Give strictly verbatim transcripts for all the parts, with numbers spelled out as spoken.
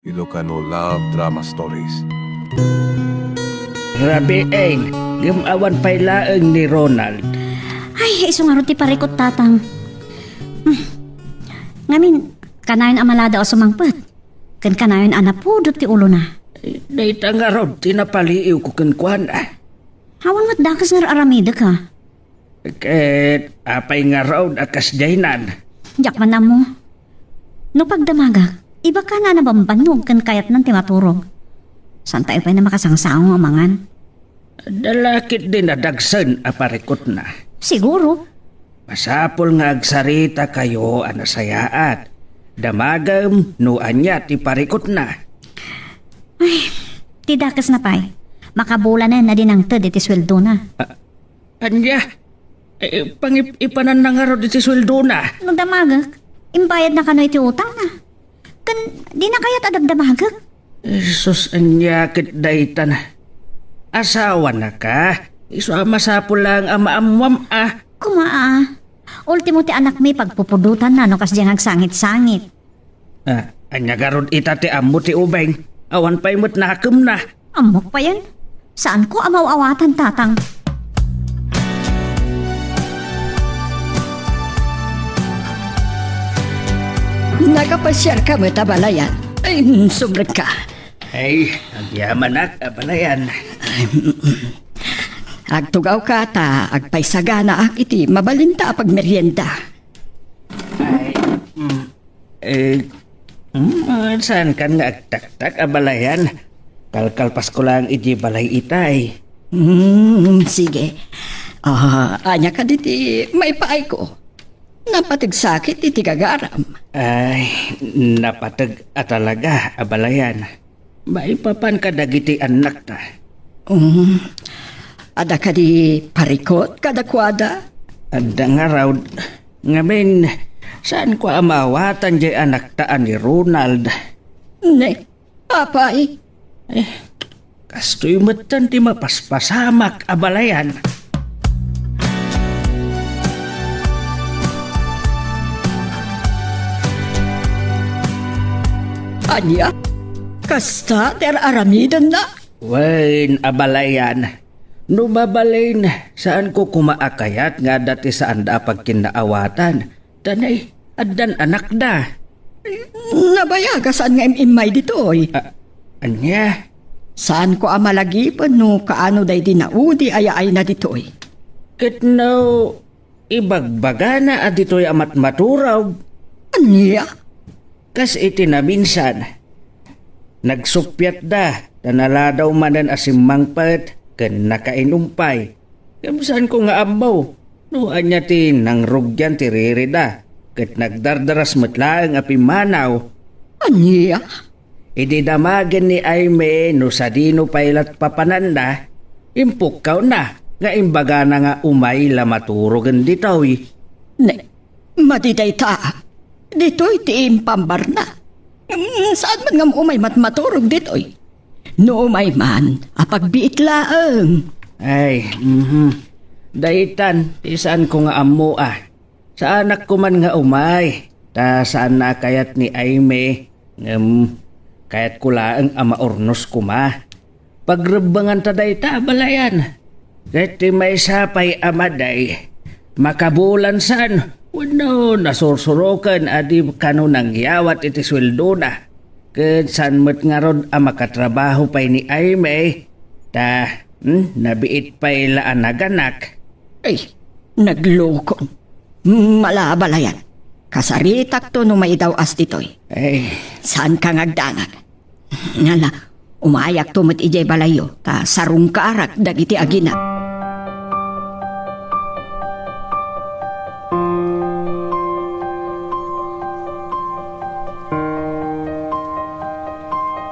Ilocano Love Drama Stories. Rabiin, ngem awan pay laeng ni Ronald. Ay, isu ngarud ti parikut, Tatang. Hmm. Ngamin, kanayon a maladaw a sumangpet. Ken kanayon a napudot ti ulona. Dayta ngarud ti napaliiwko kenkuana. Awan met dakes nga ar-aramidek, ha? Ket apay ngarud a kasdiaynan? Diak man ammo. No pagdamagak, ibagana a nabambannog ken kayatnan ti maturog. Saantayo pay a makasangsango nga mangan. Adda la ketdi nadagsen a parikutna. Siguro. Masapul nga agsaritakayo a nasayaat. Damagem no ania ti parikutna. Ay, ti dakesna pay. Makabulanen a di nangted iti sueldona. A-, ania? Eh, pangip-ipananna ngarud iti sueldona. No damagek, imbayadna kano iti utangna. Ken dina kayat a damdamagek. Jesus, ania ket daytan? Asawanaka? Isu a masapul laeng a maammoam a. Kuma a. Ultimo ti anakmi pagpupudotanna no kasdiay nga agsangit-sangit. Ah, ania garud ita ti ammo ti ubing? Awan pay met nakemna. Ammok payen. Saanko a maaw-awatan, Tatang. Nakapasiarka met, abalayan. Ay, sumrekka. Ay, agyamanak, abalayan. Ay, agtugawka ta agpaisaganaak iti mabalinta a pagmerienda. Ay, mm, eh, mm, saankan nga agtaktak, abalayan? Kalkalpasko laeng iti balay itay. Mm, sige. Ah, ania kadi ti maipaayko? Napateg sakit iti gagaram. Ay, napateg a talaga, abalayan. Maipapan kadagiti annakta. Um, adda kadi parikut kadakuada? Adda ngarud. Ngamin, saanko a maawatan jay anakta a ni Ronald. Ne, apay? Eh, kastoy metten ti mapaspasamak, abalayan. Ania? Kasta ti ar-aramidenna? Wen, abalayan. No mabalin, saanko koma a kayat nga adda ti saanda a pagkinnaawatan. Ta nay, addan anakda. Nabayag a saan nga im-immay ditoy. A-, ania? Saanko a malagipen no kaano daydi naudi a yaayna ditoy. Ket no ibagbagana a ditoy a matmaturog. Ania? Kas iti naminsan, nagsuppiatda ta naladaw manen a simmangpet ken nakainum pay. Ngem saanko nga ammo no ania ti nangrugian ti ririda ket nagdardaras met laeng a pimmanaw. Ania? Idi damagen ni Aimee no sadino pay la't papananna, impukkawna nga imbagana nga umay la maturogen ditoy. Ne, madi dayta. Ditoy ti impambarna. Mm, saan man nga umay matmaturog ditoy. No umay man, apagbiit laeng. Ay, mhm. Daytan, ti saanko nga ammo a. Saanak koman nga umay, ta saanna a kayat ni Aimee, ngem kayatko laeng a maurnos koma. Pagrebbenganta dayta, abalayan. Ket ti maysa pay a madi, makabulan saan wenno nasursuroken a di kano nangyawat iti sueldona. Ket saan met ngarud a makatrabaho pay ni Aimee, ta, hmm, nabiit pay la a naganak. Ay, nagloko. Malabalayan. Kasaritakto no maidaw-as ditoy. Ay. Saanka nga agdanag? Ngala, umayakto met idiay balayyo, ta sarungkarak dagiti aginak.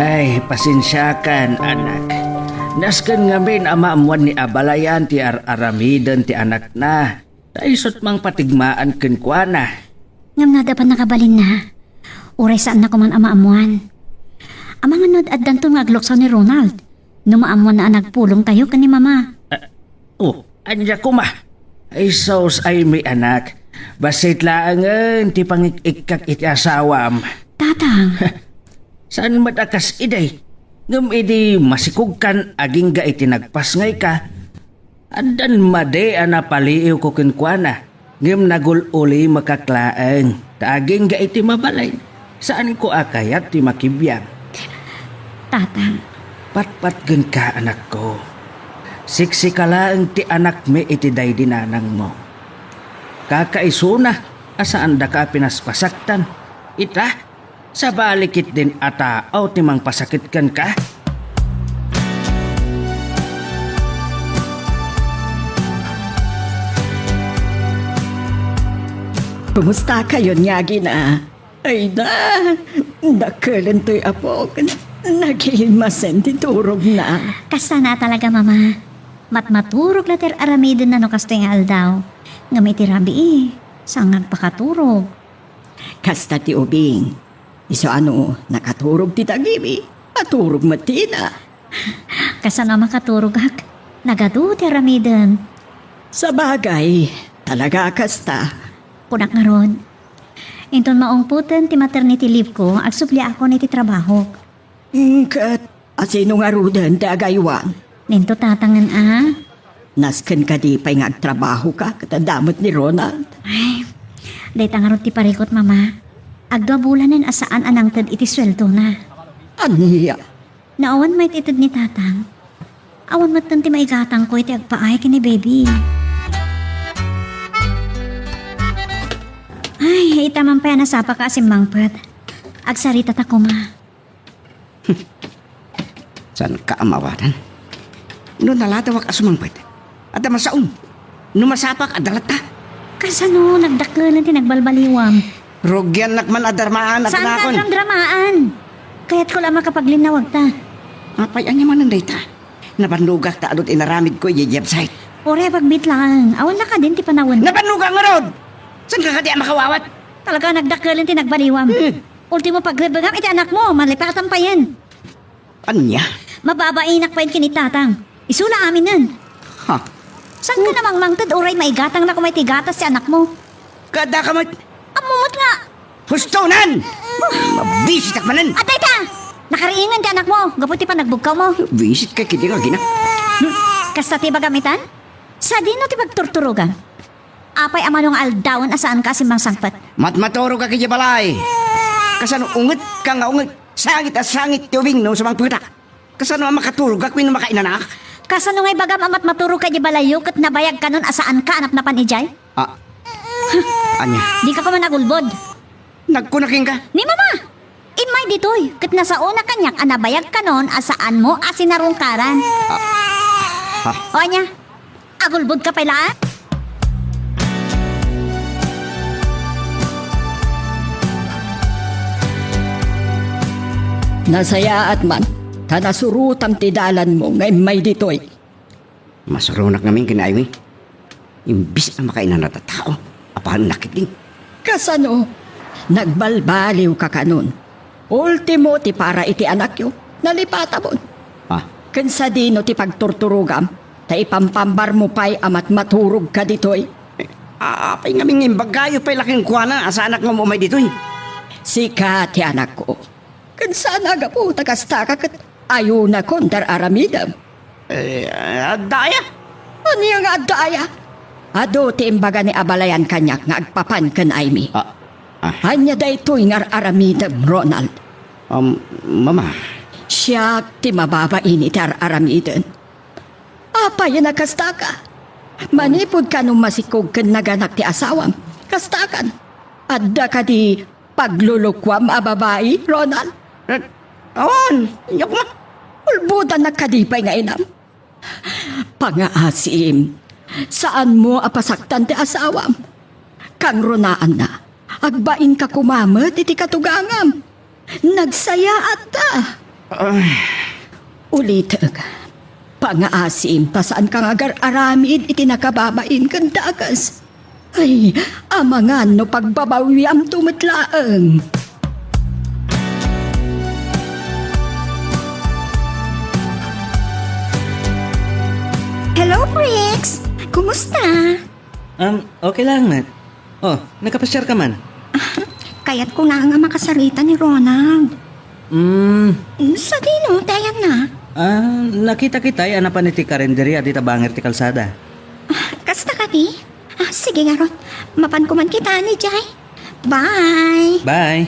Ay, pasensiakan, anak. Nasken ngamin a maammoan ni abalayan ti ar-aramiden ti anakna. Ta isut' mangpatigmaan kenkuana. Ngem no adda pannakabalinna, uray saanna koman a maammoan. Amangan no ad-addanton nga agluksaw ni Ronald, no maammoanna a nagpulongtayo ken ni Mama. Ah, oh, ania koma? Ay, sus, Aimee, anak. Bassit laengen ti pangik-ikkak iti asawam. Tatang. Saan met a kas idi. Ngem idi masikogkan agingga iti nagpasngayka, addan madi a napaliiwko kenkuana, ngem nagul-ulimekak laeng ta agingga iti mabalin, saanko a kayat ti makibiang. Tatang. Patpatgenka, anakko. Siksika laeng ti anakmi iti daydi nanangmo. Kakaisuna a saandaka a pinaspasaktan. Ita, sabali ketdin a tao ti mangpasakit kenka. Kumusta kayon, Yagina? Ay na, dakkelento ti apok. Nagimasen ti turogna. Kasta na talaga, Mama. Matmaturog la ti ar-aramidenna no kastoy nga aldaw. Ngem iti rabii, saan nga agpakaturog. Kasta ti ubing. Isu a no nakaturog ti tagibi, maturog met ti ina. Kasano a makaturogak? Nagadu ti aramiden. Sabagay, talaga a kasta. Kunak ngarud, inton maungpoten ti maternity leave ko, agsubliakon iti trabahok. Mm, ket asino ngaruden ti agaywan? Ninto tatangen a. Nasken kadi pay nga agtrabahoka ket adda met ni Ronald? Ay, dayta ngarud ti parikut, Mama. Agdua bulanen a saan a nangted iti sueldona. Ania? No awan met ited ni Tatang, awan metten ti maigatangko iti agpaay ken ni Baby. Ay, ita man pay a nasapaka a simmangpet. Agsaritata koma. Saanka a maawanan? No naladawak a sumangpet, adda masaom. No masapak, adda latta. Kasano nagdakkelen ti nagbalbaliwam? Rugiannak man a dramaan a tinakon. Saan nga dramdramaan? Kayatko la a makapaglinnawagta. Apay, ania manen dayta? Nabannogak ta adu ti inaramidko idiay website. Uray, pagbit laeng. Awan na kadin ti panawen. Nabannogak ngarud! Saanka kadi a makawawat? Talaga, nagdakkelen ti nagbaliwam. Hmm. Ultimo, pagrebengam iti anakmo, malipatan payen. Ania? Mababainak payen ken ni Tatang. Isu la aminen. Ha? Saanka a mangmangted uray maigatang na koma iti gatas ti anakmo? Kaadda ka met. Ammo met nga. Hustonan! Mabisitak manen! Adda ita! Nakariingen ti anakmo gapu ti panagbugkawmo. Bisit ka kidi nga gina. Hmm? Kasta ti ibagam itan? Sadino ti pagturturogam? Apay a mano nga aldawen a saanka a simmangsangpet? Matmaturogak idiay balay. Kasano ungetka nga unget? Sangit a sangit ti ubing no sumangpetak. Kasano a makaturogak wenno makainanak? Kasano nga ibagam a matmaturogka idiay balayyo ket nabayagkanon a saanka a napnapan idiay? Ah. Ania? Dika koma nagulbod. Nagkuna kenka? Ni Mama! Immay ditoy, ket nasaona kaniak a nabayagkanon a saanmo a sinarungkaran. Ah. Ha? O ania? Agulbodka pay laeng? Nasayaat man, ta nasurotam ti dalanmo nga immay ditoy. Masuronak ngamin ken ni Ivy. Imbis a makainanat a tao, apaannak ketdi. Kasano? Nagbalbaliwka kanon. Ultimo ti para iti anakyo, nalipatamon. Ah. Ken sadino ti pagturturogam, ta ipampambarmo pay a matmaturogka ditoy? Eh, apay ngamin nga imbagayo pay la kenkuana a saanak nga umay ditoy? Sika ti anakko. Ken saan a gapu ta kastaka ket ayunakon ti ar-aramidem. Eh, adda aya? Ania nga adda aya? Adu ti imbaga ni abalayan kaniak nga agpapan ken Ivy. Ah, ah. Ania daytoy nga ar-aramidem, Ronald? Um, Mama. Siak ti mababain iti ar-aramiden. Apay a kastaka? Manipud kano masikog ken naganak ti asawam, kastakan. Adda kadi paglulukuam a babai, Ronald? Eh, awan, yak ma. Ulbodannak kadi pay nga inam? Pangaasim, saanmo a pasaktan ti asawam. Kangrunaanna, agbainka koma met iti katugangam. Nagsayaatta. Ay. Ulitek, pangaasim ta saanka nga agar-aramid iti nakababain ken dakes. Ay, amangan no pagbabawiamto met laeng. Hello, Bricks! Kumusta? Um, okay lang, Nat. Oh, nakapasiar ka man? Kayatko laeng a makasarita ni Ronald. Mm. Sadino ti ayanna? Ah, nakitak itay a napan iti karinderia dita bangir ti kalsada. Ah, kasta kadi? Ah, sige ngarud. Mapanko man kitaen idiay. Bye! Bye!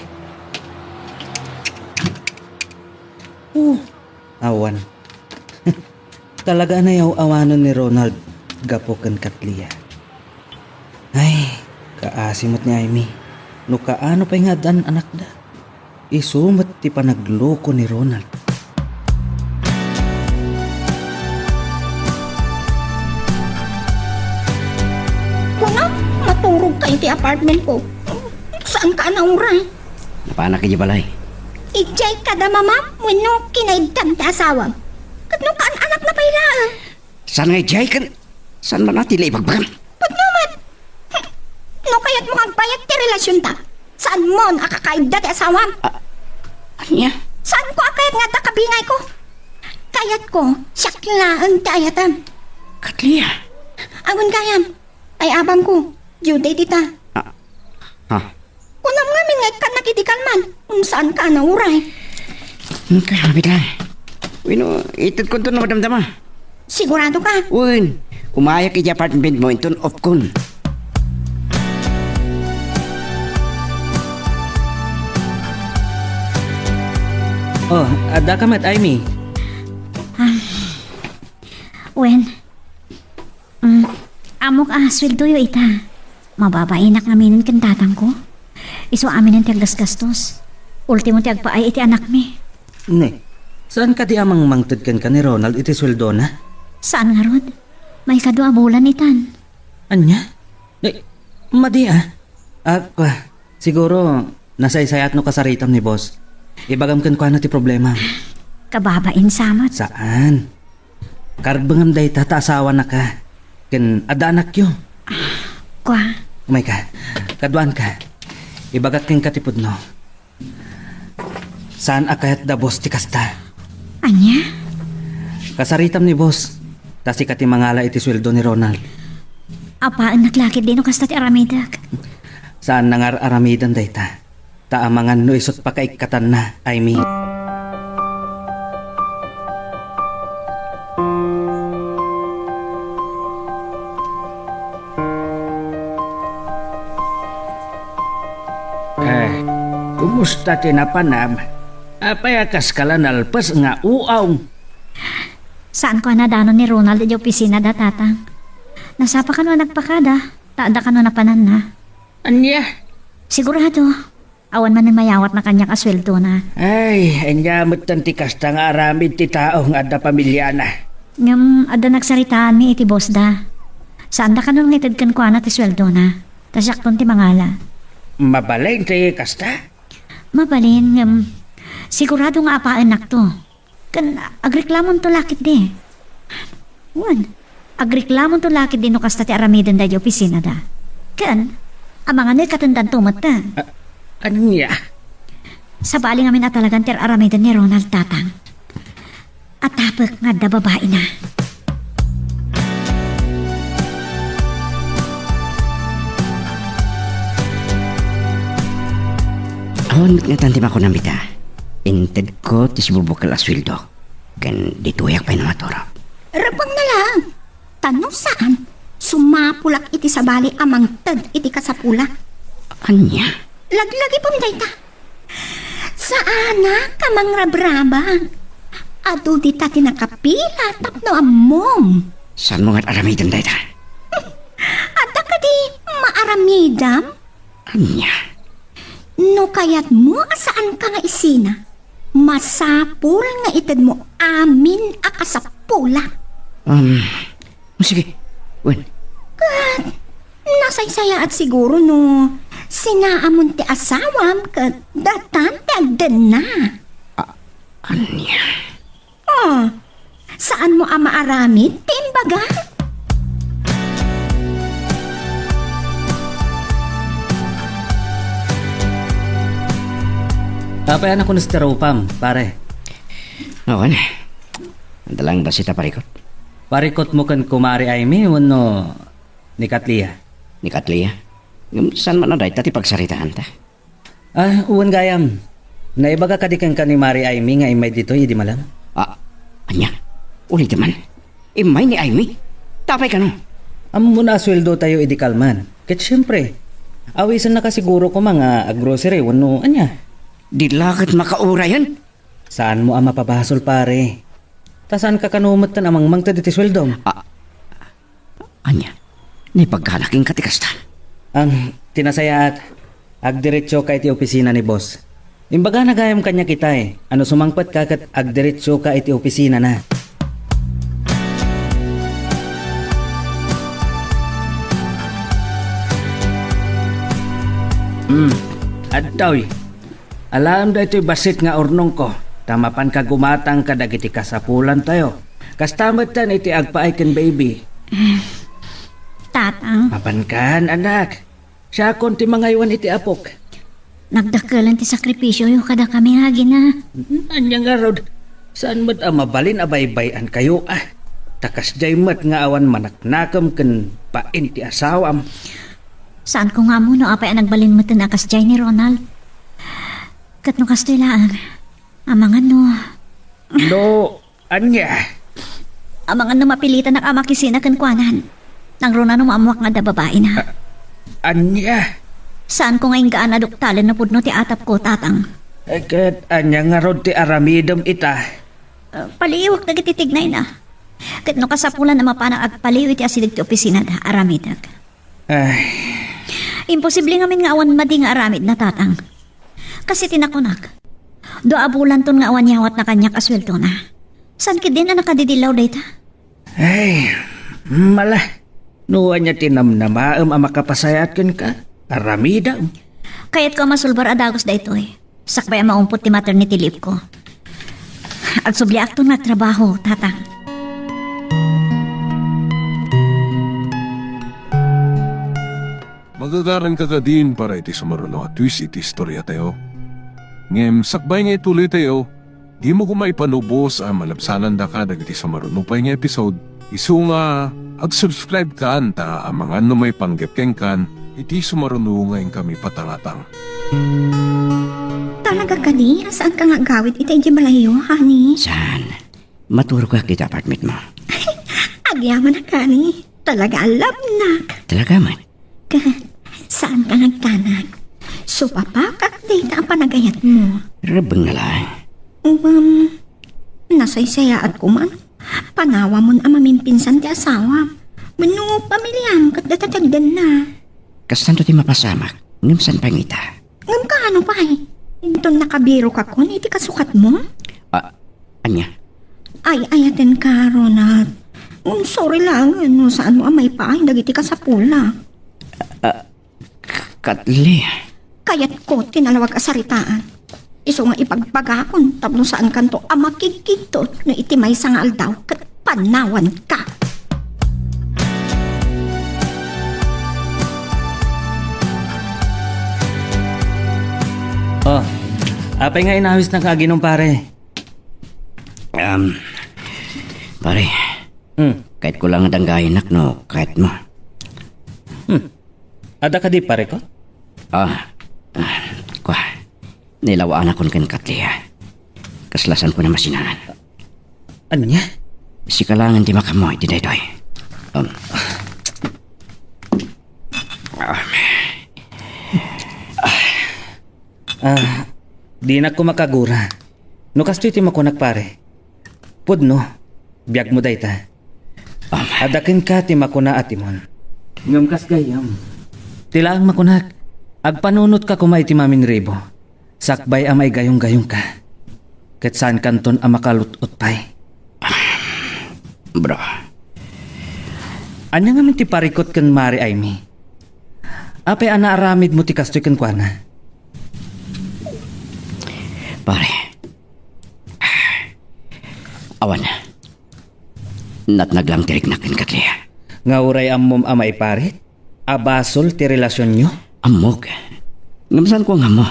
Oh, awan. Talaga a nayaw-awanen ni Ronald gapu ken Katlia. Ay, kaasi met ni Aimee. No kaano pay nga addan anakda. Isu met ti panagloko ni Ronald. Kunam, maturogka iti apartment ko. Saanka a nauray? Napanak idiay balay. Idiay kada mamam wenno kinaiddam ti asawam? Ket no kaan-anakna pay laeng? Saan nga idiay ken saan man a ti la ibagbagam? Pudno met! Hm. No kayatmo nga agbayag ti relasionta, saanmon a kakaidda ti asawam? Ah, ania? Saanko a kayat nga adda kabingayko. Kayatko, siak laeng ti ayatem. Katlia. Awan gayam. Ay, abangko. Due date ita. Ah, ha? Kunam ngamin nga ikkannak idi kalman. Unsaanka a nauray? Kay, hapit lang. Wenno, itedkonto no madamdama. Sigurado ka? Wen, umayak iti apartment mo inton off kon. Oh, adda ka met, Aimee? Ah, wen, mm, ammok a sueldoyo ita. Mababainak ngaminen ken tatangko. Isu aminen ti aggasgastos. Ultimo ti agpaay iti anakmi. Ne, saan kadi a mangmangted kenka ni Ronald iti sueldona? Saan ngarud? Maikadua a bulan itan. Ania? Ne, madi a. Ah, kua, siguro, nasaysayat no kasaritam ni boss. Ibagam kenkuana ti problema. Kababain sa met. Saan? Karbengam dayta ta asawanaka. Ken adda anakyo. Kua. Umayka. Kaduanka. Ibagak kenka ti pudno. Saan a kayat da boss ti kasta? Ania? Kasaritam ni boss. Ta sika ti mangala iti sueldo ni Ronald. Apaennak la ketdi no kasta ti aramidek. Saan nga ar-aramidan dayta. Ta amangan no isut pakaikkatanna, Aimee. Eh, kumusta ti napanam? Apay a kaska la nalpes nga uaw? Saanko a nadanon ni Ronald idiay opisina da, Tatang. Nasapa kano a nagpakada, ta adda kano napananna. Ania? Sigurado. Awan manen mayawatna kaniak a sueldona. Ay, ania metten ti kasta nga aramid ti tao nga adda pamiliana. Ngem adda nagsaritaanmi iti boss da. Saanda kano nga ited kenkuana ti sueldona, ta siakton ti mangala. Mabalin ti kasta? Mabalin, ngem sigurado nga apaennakto. Ken agreklamonto la ketdi. Wen, agreklamonto la ketdi no kasta ti aramiden daydi opisinada. Ken, amangan no ikkatendanto met. A-, ania? Sabali ngamin a talagan ti ar-aramiden ni Ronald, Tatang. Atapek nga adda babaina. Awan met ngatan ti makunam ita. Intedko ti sibubukel a sueldo. Ken ditoyak pay no maturog. Rebbengna laeng. Ta no saan, sumapulak iti sabali a mangted iti kasapulak. Ania? Laglagipem dayta. Saanak a mangrabrabak. Adu dita ti nakapila tapno ammom. Saanmo nga aramiden dayta? Adda kadi maaramidam? Ania? No kayatmo a saanka nga isina, masapul nga itedmo amin a kasapulak. Um, o sige. Wen. Ket nasaysayaat siguro no sinaamon ti asawam ket datan ti agdenna. A-, ania? Oh, saanmo a maaramid ti imbagam? Apay a nakunes ti rupam, pare? Awan. Adda lang bassit a parikot. Parikotmo ken Kumare Aimee wenno ni Katlia? Ni Katlia? Ngem saan man a dayta ti pagsaritaanta? Ah, wen gayam. Naibaga kadi kenka ni Mari Aimee nga immay ditoy idi malem? Ah, ania? Ulitem man. Immay ni Aimee? Ta apay kano? Ammona a sueldotayo idi kalman. Ket siempre, awisennaka siguro koma nga aggrocery wenno ania? Di la ket makaurayen? Saanmo a mapabasol, pare. Ta saanka kano metten a mangmangted iti sueldom? Ah, ania? Naipagkanak kenka ti kasta? Ang tinasayaat, agdiretsoka iti opisina ni boss. Imbagana gayam kaniak itay, a no sumangpetka ket agdiretsoka iti opisinana. Hmm, adtoy. Alaem daytoy bassit nga urnongko, ta mapanka gumatang kadagiti kasapulantayo. Kasta metten iti agpaay ken baby. Tatang. Mapankan, anak. Siakon ti mangaywan iti apok. Nagdakkelen ti sakripisioyo kadakami, agina. Ania ngarud, saan met a mabalin a baybay-ankayo, a? Ta kasdiay met nga awan manaknakem ken bain ti asawam. Saanko nga ammo no apay a nagbalin metten a kasdiay ni Ronald. Ket no kastoy laeng, amangan no. No, ania? Amangan no mapilitanak a makisina kenkuana. Nangruna no maammoak nga adda babaina. A-, ania? Saanko nga inggaan a duktalen no pudno ti atapko, Tatang. Eh, ket ania ngarud ti aramidem ita? Ah, paliiwak dagiti tignayna. Ket no kasapulan a mapanak agpaliiw iti asideg ti opisinada, aramidek. Ay. Imposible ngamin nga awan madi nga aramidna, Tatang. Kas iti nakunak, dua a bulanton nga awan yawatna kaniak a sueldona. Saan ketdin a nakadidillaw dayta? Ay, mala. No ania ti namnamaem a makapasayaat kenka, aramidem. Kayatko a masulbar a dagus daytoy. Sakbay a maumpot ti maternity leave ko. Agsubliakton nga agtrabaho, Tatang. Magagaranka kadin para iti sumaruno a twist iti istoriatayo. Ngem sakbay nga ituloytayo, dimo koma ipanubos a malabsanandaka dagiti sumaruno pay nga episode. Isu nga, ag-subscribe kan ta amangan no maipanggep kenkan iti sumaruno nga inkami patangatang. Talaga kadi a saanka nga agawid ita idiay balayyo, honey? Saan? Maturogak iti apartment mo. Agyamanak, honey. Talaga a love nak. Talaga man. Ka, saanka nga agkanag? Supapakak dayta a panagayat mo. Rebbeng na lang. Ngem, nasaysayaat ko man. Panawamon a mamimpinsan ti asawam. Wenno pamiliam ket data ti agdanna. Kastanto ti mapasamak, ngem saan pay ngita? Ngem kaano pay? Inton nakabirokakon iti kasukatmo? Ah, ania? Ay-ayatenka, Ronald. Ngem sorry laengen no saanmo a maipaay dagiti kasapulak. Ah, Katli. Kayatko ti nalawag a saritaan. Isu nga ibagbagakon tapno saankanto a makigkigtot no iti maysa nga aldaw ket panawanka. Oh, apay nga inawisnak nga aginom, pare? Um, pare, Hmm. Kayatko lang nga danggayenak no kayatmo. Hmm. Adda kadi, pareko? Ah, ah, kua. Nailawaanakon ken Katlia. Kasla saanko a masinangan. Ania? Sika laengen ti makaammo iti daytoy. Um. Ah. Ah, dinak koma kagura. No kastoy ti makunak, pare. Pudno, biagmo dayta. Adda kenka ti makuna a timon. Ngem kas gayyem, ti laeng makunak, agpanunotka koma iti maminribo, sakbay a maigayonggayongka, ket saankanton a makalut-ot pay. Bro. Ania ngamin ti parikut ken Mari Aimee? Apay a naaramidmo ti kastoy kenkuana? Pare. Awan. Natnag lang ti riknak ken Katlia. Nga uray ammom a maiparit a basol ti relasionyo? Ammok. Ngem saanko nga ammo.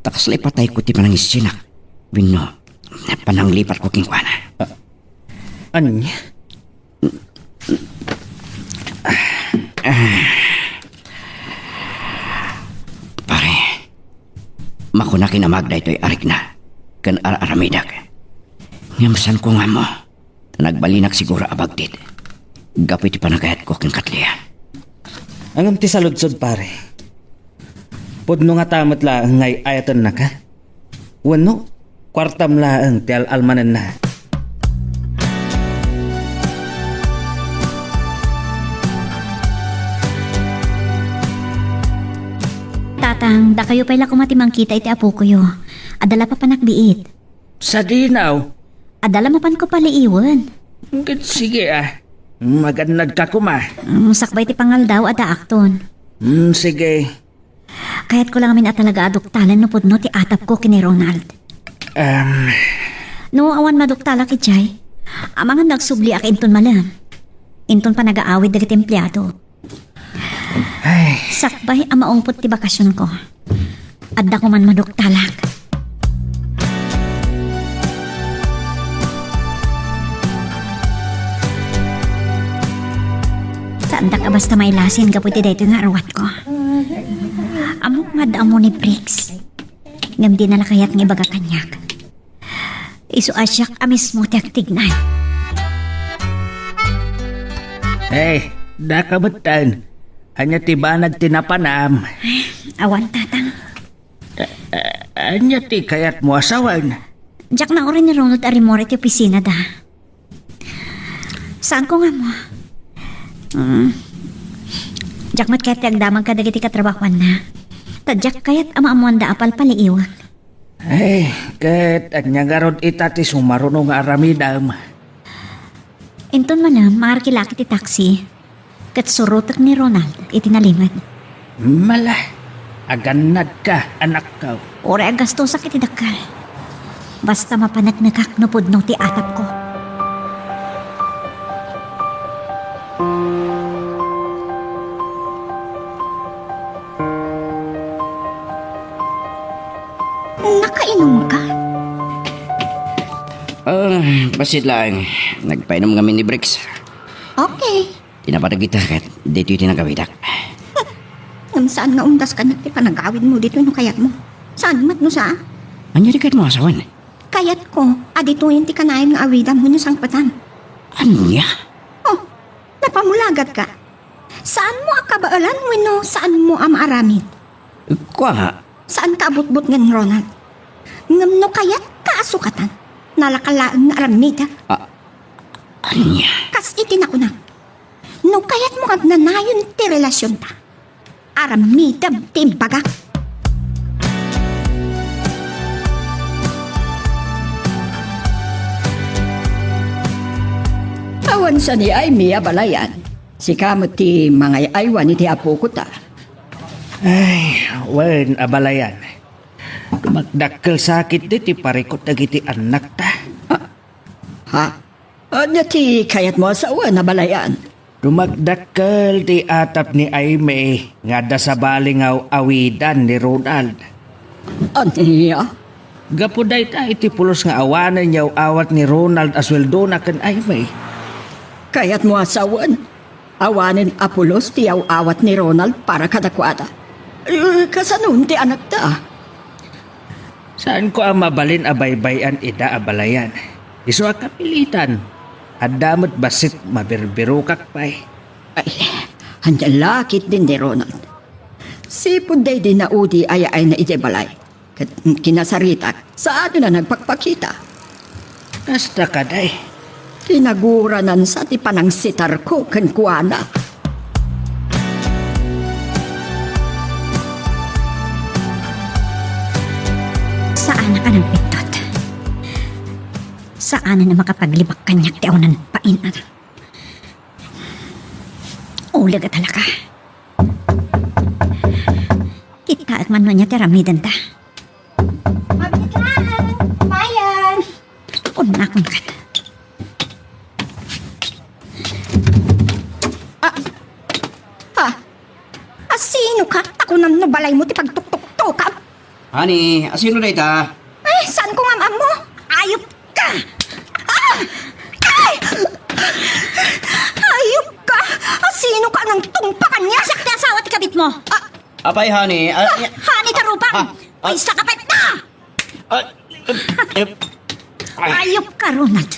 Ta kasla ipatayko ti panangisinak wenno pananglipatko kenkuana. Ah, ania? Pare, mako Nakinamag daytoy a rikna ken ar-aramidek. Ngem saanko nga ammo. Nagbalinak siguro a bagtit gapu iti panagayatko ken Katlia. Ngem ti saludsod, pare, pudno ngata met laeng nga ay-ayatennaka? Wenno, kuartam laeng ti al-almanenna? Tatang, dakayo pay la koma ti mangkita iti apokoyo. Adda la papanak biit. Sadinaw. Adda la mapanko paliiwen. Ket sige, a. Magannadka koma. Mm, sakbay ti pangaldaw, adda akton. Mm, sige. Kayatko la ngamin a talaga a duktalen no pudno ti atapko ken ni Ronald. Em. No awan maduktalak idiay, amangan nga agsubliak inton malem. Inton panagaawid dagiti empleado. Ay. Sakbay a maungpot ti bakasionko, adda koman maduktalak. Saandak a basta mailasin gapu iti daytoy nga aruatko. Ammok nga adda ammo ni Briggs. Ngem dina la kayat nga ibaga kaniak. Isu a siak a mismo ti agtignay. Hey, daka metten. Ania ti banag ti napanam? Awan, tatang. A-, a-, ania ti kayatmo a sawen? Diak nauray ni Ronald a rimmuar iti opisinada. Saanko nga ammo. Mm. Diak met kayat ti agdamag kadagiti katrabahoanna. Ta diak kayat a maammoanda a palpaliiwek. Ay, ket ania ngarud ita ti sumaruno nga aramidem? Inton malem, mangarkilak iti taxi, ket surotek ni Ronald iti nalimed. Mala, agannadka, anakko. Uray aggastosak iti dakkel. Basta mapaneknekak no pudno ti atapko. Nakainumka? Ah, bassit laeng. Nagpainom ngamin ni Briggs. Okay. Ti napateg ita ket ditoy ti nagawidak. Ngem saan nga undas kaniak ti panagawidmo ditoy no kayatmo. Saan met no saan? Ania ti kayatmo a sawen? Kayatko a ditoyen ti kanayon nga awidam wenno sangpetam. Ania? Oh, napamulagatka. Saanmo a kabaelan wenno saanmo a maaramid? Kua. Saanka a butbutngen, Ronald. Ngem no kayatka a sukatan, nalaka laeng nga aramidek. A-, ania? Kas iti nakunak, no kayatmo nga agnanayon ti relasionta, aramidem ti imbagak. Awan sa ni Aimee a balayan. Sika met ti mangay-aywan iti apokota. Ay, wen a balayan. Dumakdakkel sa ketdi ti parikut dagiti annakta. Ah, ha? Ania ti kayatmo a sawen a balayan? Dumakdakkel ti atap ni Aimee nga adda sabali nga aw-awidan ni Ronald. Ania? Gapu dayta iti pulos nga awanen nga aw-awat ni Ronald a sueldona ken Aimee. Kayatmo a sawen? Awanen a pulos ti aw-awat ni Ronald para kadakuada. Eh, kasanon ti anakta? Saanko a mabalin a baybay-an ida a balayan. Isu a kapilitan. Adda met bassit mabirbirokak pay. Ay, ania la ketdin ni Ronald. Sipud daydi naudi a yaayna idiay balay. Ket kinasaritak, saanna nagpakpakita. Kasta kadi. Tinaguranansa ti panangsitarko kenkuana. Saanak a nagbiddut. Saanen a makapaglibak kaniak ti awanan pain-an. Uleg a talaga. Kitaek man no ania ti aramidenta. Mabitlaan! Mayan! Kunakon ket. Ah! Ha? Asinoka? Ta kunam no balaymo ti pagtuktuktokam? Honey, asino dayta? Ay, saanko nga am-ammo? Ayupka! Ah! Ay! Ayupka! Asinoka a nangtungpa kaniak? Siak ti asawa ti kabitmo. Ah! Apay, honey? Ah, ah, honey, tarupang! Ah, ah. Maysa ka pay-, ah! Ah, eh, eh, ah. Ayop ka, Ronald.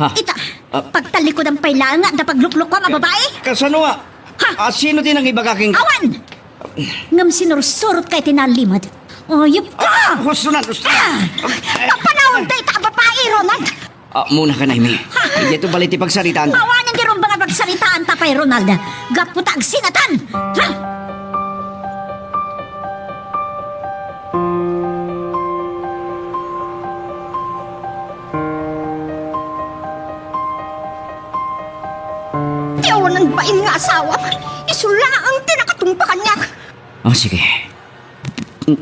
Ha? Ita, Ah. pagtalikudan pay laeng nga adda pagluklukuam a babae? Kasano nga? Ha? Ah, sino ti nangibaga ken Awan! Ngem sinursurot ka iti nalimed. Ayop ka! Ah, husto na, husto na. Ah! Kapanawan dayta a babae, Ronald! Ah, muna ka, Amy. Idiayto bali ti pagsaritaan. Awanen ti rumbeng a pagsaritaan ta pay, Ronald. Gapu ta agsinatan. Ha? Ti awanen bain nga asawam, isu laeng ti nakatungpa kaniak. Ah, sige.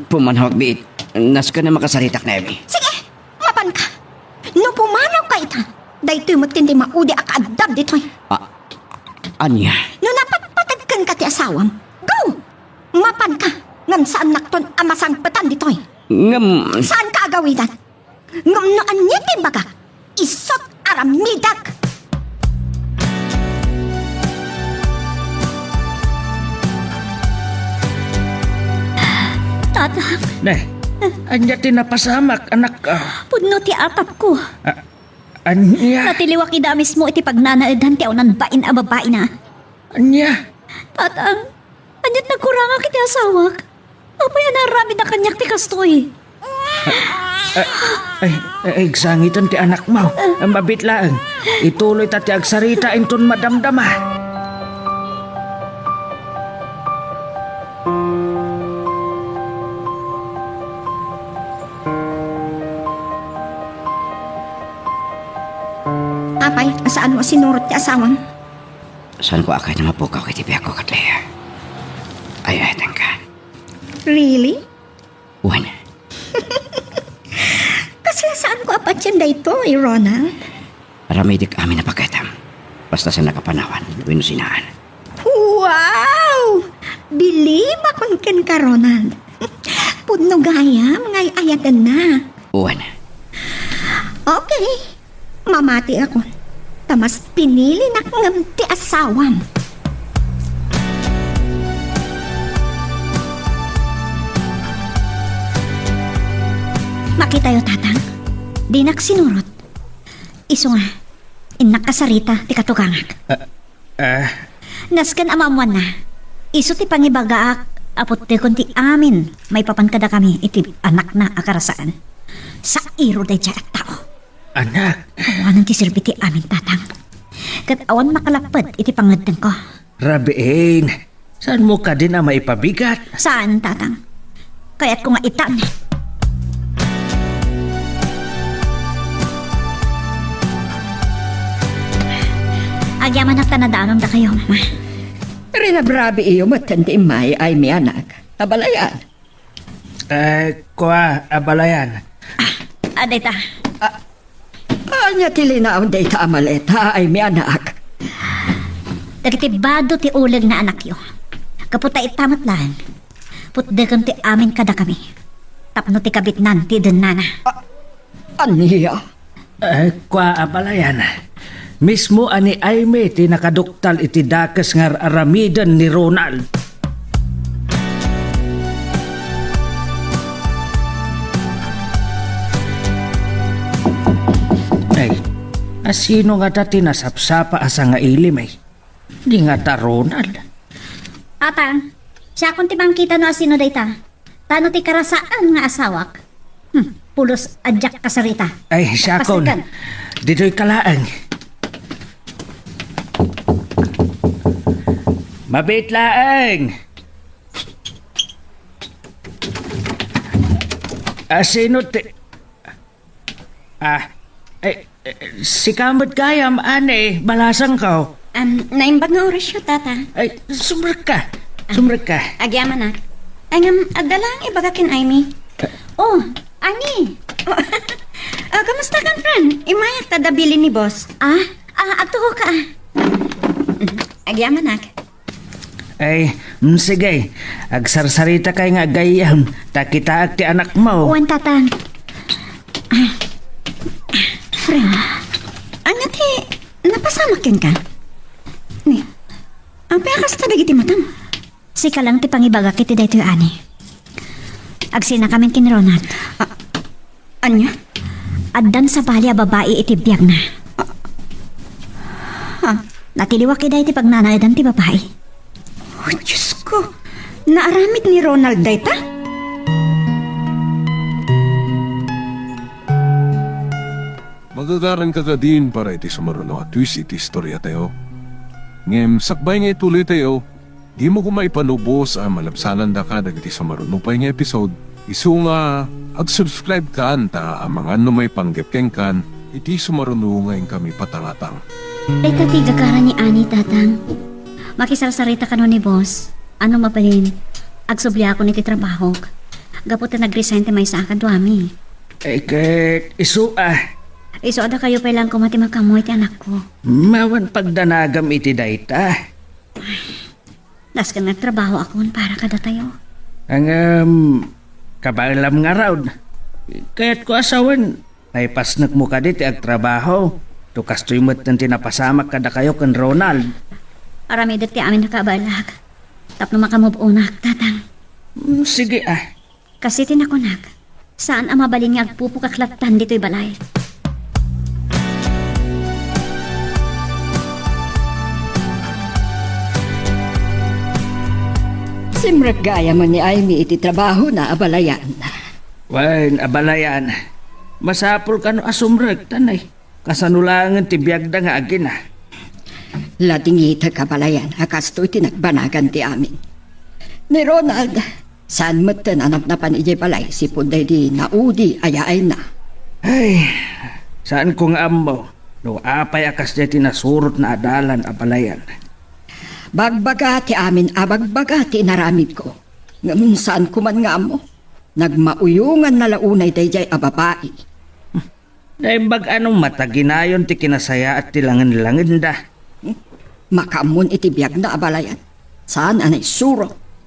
Pumanawak, biit. Nasken a makasaritak, Amy. Sige. Mapanka. No pumanawka ita, daytoy met ti maudi a kaaddam ditoy. Ah, ania? No napatpateg kenka ti asawam, go! Mapanka, ngem saannakton a masangpetan ditoy. Ngem Saanka a gawidan. Ngem no ania ti imbagak, isut' aramidek. Tatang. Ne, ania ti napasamak, anak? Ah. Pudno ti atapko. Ah, ania? Natiliwak ida mismo iti pagnanaedan ti awanan bain a babaina. Ania? Tatang, ania't nagkurangak iti asawak? Apay a naaramidna kaniak ti kastoy? Ah, ay, ay, agsangiten ti anakmo. Mabiit laeng. Ituloyta ti agsarita inton madamdama. Apay, a saanmo a sinurot ti asawam? Saanko a kayat nga mapukaw iti biagko ket Lea. Ay-ayatenka. Really? Wen. Kasla saanko a patien daytoy, Ronald? Aramidek amin a paketam. Basta saannak a panawan wenno sinaan. Wow! Bilibakon kenka, Ronald. Pudno gayam nga ay-ayatenna. Wen. Okay. Mamatiakon. Ta mas pinilinak ngem ti asawam. Makitayo, Tatang. Dinak sinurot. Isu nga, innak kasarita ti katugangak. Ah, ah. Nasken a maammuanna, isu ti pangibagaak a puttekon ti amin maipapan kadakami iti anakna a karasaan. Sairo daydiay a tao. Anak. Awanen ti serbi ti amin, Tatang. Ket awan makalapped iti pangngeddengko. Rabiin, saanmo kadin a maipabigat? Saan, Tatang. Kayatko nga itan. Agyamanak ta nadaanondakayo, Mama. Rinabrabiiyo metten ti immay, Amy, anak. Abalayan. Eh, kua, abalayan. Ah, dayta. Ah, ania ti linaon dayta a maleta, Amy, anak? Dagiti bado ti uleg nga anakyo. Gapu ta ita met laeng, putdeken ti amin kadakami. Tapno ti kabitnan ti idennana. Ah, ania? Eh, kua, abalayan. Mismo a ni Amy ti nakaduktal iti dakes nga ar-aramiden ni Ronald. Ay, a sino ngata ti nasapsapa a sangailim, ay? Di ngata Ronald. Tatang, siakon ti mangkita no a sino dayta. Tano ti karasaan nga asawak. Hmm, pulos a diak kasarita. Ay, siakon. Pastikan. Ditoy ka laeng. Mabiit laeng. Ah, sino ti, ah, eh, eh, sika met gayam, ani, balasangko. Am, naimbag nga orasyo, Tata. Ay, sumrekka. Sumrekka. Agyamanak. Ay, ngem, adda laeng ibaga ken Amy. Oh, Amy! Ah, kamusta kan, friend? Immayak ta adda bilin ni boss. Ah? Ah, adtoka. Agyamanak. Ay, mm, sige. Agsarsaritaka nga gayyem, ta kitaek ti anakmo. Wen, Tatang. Ah, friend, ania ti napasamak kenka? Ni, apay a kasta dagiti matam? Sika lang ti pangibagak iti daytoy, ani. Agsinakamin ken Ronald. Ah, Ania? Addan sabali a babai iti biagna. Ha? Natiliwak ida iti pagnanaedan ti babai. Oh, Diyos ko! Naaramid ni Ronald dayta? Magagaran ka kadin para iti sumaruno a twist iti istoriatayo. Ngem sakbay nga ituloytayo, dimo koma ipanubos a malabsanandaka dagiti sumaruno pay nga episode, isu nga ag-subscribe-kan ta amangan no maipanggep kenkan iti sumaruno nga inkami patangatang. Dayta ti gagara ni Ani, Tatang. Makisarsarita kano ni Boss. Ano mabalin? Agsubliakon iti trabahok. Gapu ta nag-resign ti maysa a kaduami. Eh, ket isu a. Isu a dakayo pay laeng koma ti makaammo iti anakko. Mawan pagdanagam iti dayta. Dasken nga agtrabahoakon para kadatayo. Ngem, kabaelam ngarud. Kayatko a sawen, naipasnekmo kadi ti agtrabaho. To kastoy metten ti napasamak kadakayo ken Ronald. Aramidek ti amin a kabaelak. Tapno makamove-onak, Tatang. Mm, sige, ah. Kas iti nakunak, saan a mabalin nga agpupukak lattan ditoy balay. Simrek gayam ni Aimee iti trabahona, abalayan. Wen, abalayan. Masapul kano a sumrek, ta nay. Kasano laengen ti biagda nga agina? Ladingitek, abalayan, a kastoy ti nagbanagan ti amin. Ni Ronald, saan metten a napnapan idiay balay sipud daydi naudi a yaayna. Ay, saanko nga ammo no apay a kasdiay ti nasurotna a dalan, abalayan. Bagbaga ti amin a bagbaga ti inaramidko. Ngem saanko man nga ammo. Nagmauyonganna la unay daydiay a babai. Naimbag a no mataginayon ti kinasayaat ti langenlangenda. Makaammon iti biagna, abalayan. Saan a naisuro.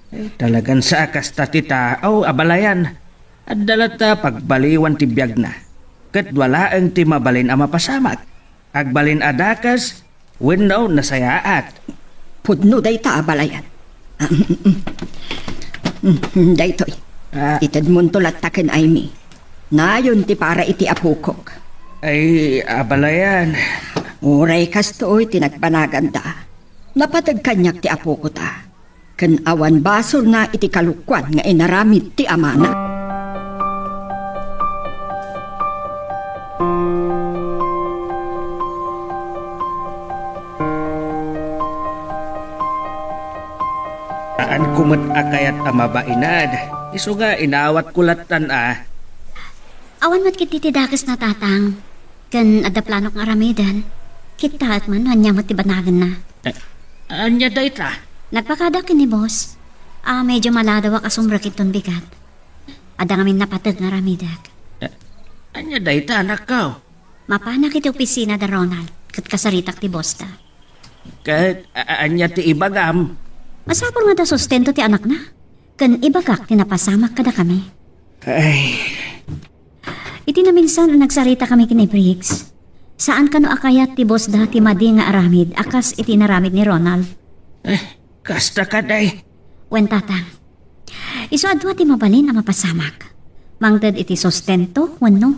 Eh, talagan sa a kasta ti tao, abalayan. Adda latta pagbaliwan ti biagna. Ket dua laeng ti mabalin a mapasamak. Agbalin a dakes wenno nasayaat. Pudno dayta, abalayan. Daytoy. Ah. Itedmonto latta ken Aimee. Nayon ti para iti apokok. Ay, abalayan. Uray kastoy ti nagbanaganda. Napateg kaniak ti apoko ta. Ken awan basolna iti kalokuan nga inaramid ti amana. Saanko met a kayat a mabainad, isu nga inawatko lattan a. Awan met ketdi ti dakesna, Tatang. Ken adda planok nga aramiden. Kittaek man no ania met ti banagenna. Eh, ania dayta? Nagpakada ken ni Boss. A, medyo maladawak a sumrek inton bigat. Adda ngamin napateg nga aramidek. Eh, ania dayta, anakko? Mapanak iti opisina da Ronald, ket kasaritak ti boss da. Ket, a-, a-, ania ti ibagam? Masapul nga adda sustento ti anakna. Ken ibagak ti napasamak kadakami. Ay. Iti naminsan a nagsaritakami ken ni Briggs, saan kano a kayat ti boss da ti madi nga aramid a kas iti inaramid ni Ronald. Eh, kasta kadi. Wen, Tatang. Isu a dua ti mabalin a mapasamak. Mangted iti sustento wenno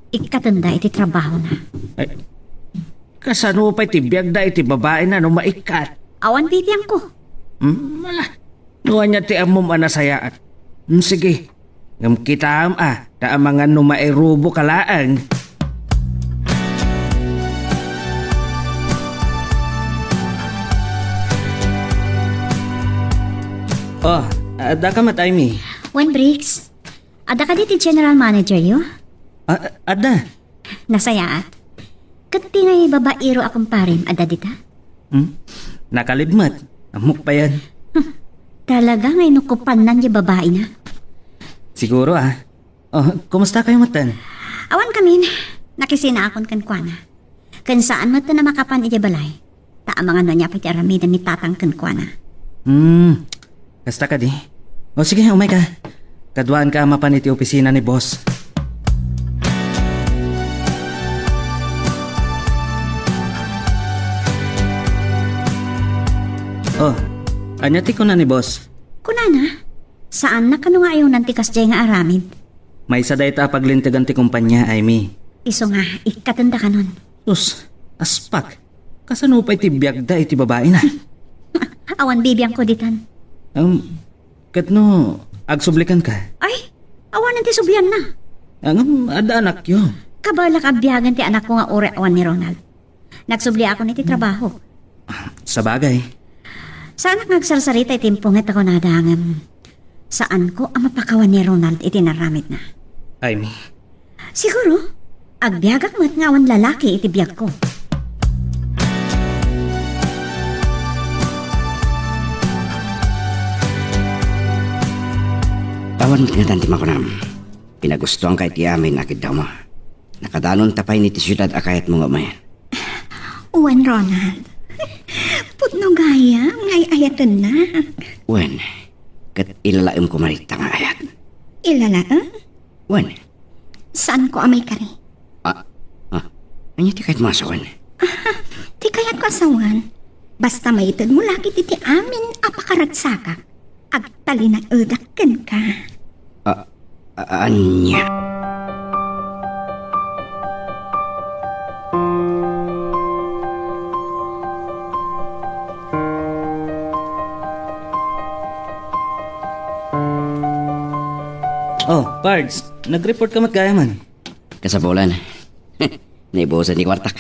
ikkatenda iti trabahona. Eh, kasano pay ti biagda iti babaina no maikkat? Awan pipiangko. Hmm, ala. No ania ti ammom a nasayaat. Hmm, sige. Ngem kitaem a, ta amangan no mairubo ka laeng. Oh, adda ka met, Aimee? Wen, Briggs. Adda kadi ti general manager yo? Ah, adda. Nasayaat. Ket ti ngay babairo a kumparem, adda dita? Hmm? Nakalib met. Ammok payen. Hmm. Talaga nga inukupannan ti babaina. Siguro, ah. Oh, kumusta kayo metten? Awan kamin. Nakisinaakon kenkuana. Ken saan metten a makapan idiay balay. Ta amangan no ania pay ti aramiden ni Tatang kenkuana. Hmm. Kasta kadi? O sige, umay ka. Kaduaan ka a mapan iti opisina ni boss. Oh, ania ti kuna ni boss? Kunana, saanna kano nga ayunan ti kasdiay nga aramid. Maysa dayta a paglintegan ti kompania, Amy. Isu nga, ikkatenda kanon. Sus, aspak. Kasano pay ti biagda iti babaina? Awan bibiangko ditan. Um, ket no, agsublikan ka? Ay, awan ti sublianna. Ngem, adda anakyo. Kabalak a biagen ti anakko nga uray awan ni Ronald. Nagsubliakon iti trabaho. Sabagay. Saanak nga agsarsarita iti impunget a kunada ngem saanko a mapakawan ni Ronald iti inaramidna. Amy. Siguro, agbiagak met nga awan lalaki iti biagko. Awan met ngatan ti makunam. Pinagustoanka iti amin a kiddawmo. Nakadanonta pay iti siudad a kayatmo nga umayen. Wen, Ronald. Pudno gayam nga ay-ayatennak. Wen, ket ilalaemko man ita nga ayat. Ilalaem? Wen. Saanko a maikari? Ah, ah. Ania ti kayatmo a sawen? Ti kayatko a sawen, basta maitedmo la ketdi ti amin a pakaragsakak, agtalinaedak kenka. Ah, a-, ania? Oh, Pards, nag-report ka met gayamen. Kasapulan. Naibusan ti kuartak.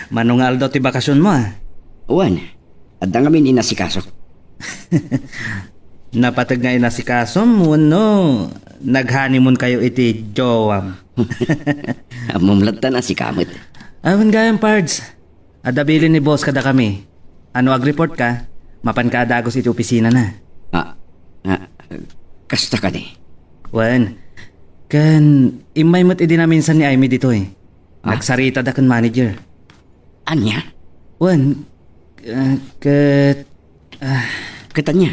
Mano nga aldaw ti bakasionmo, ah? Wen, adda ngamin inasikasok. Napateg nga inasikasom wenno nag-honeymoon kayo iti jowam? Ammom latta a sika met. Awan gayam, Pards. Adda bilin ni boss kadakami. No agreport ka, mapanka a dagus iti opisinana. Ah, ah, kasta kadi? Wen, ken immay met idi naminsan ni Amy ditoy. Ah? Nagsaritad a ken manager. Ania? Wen, ah, ket, ah, ket ania?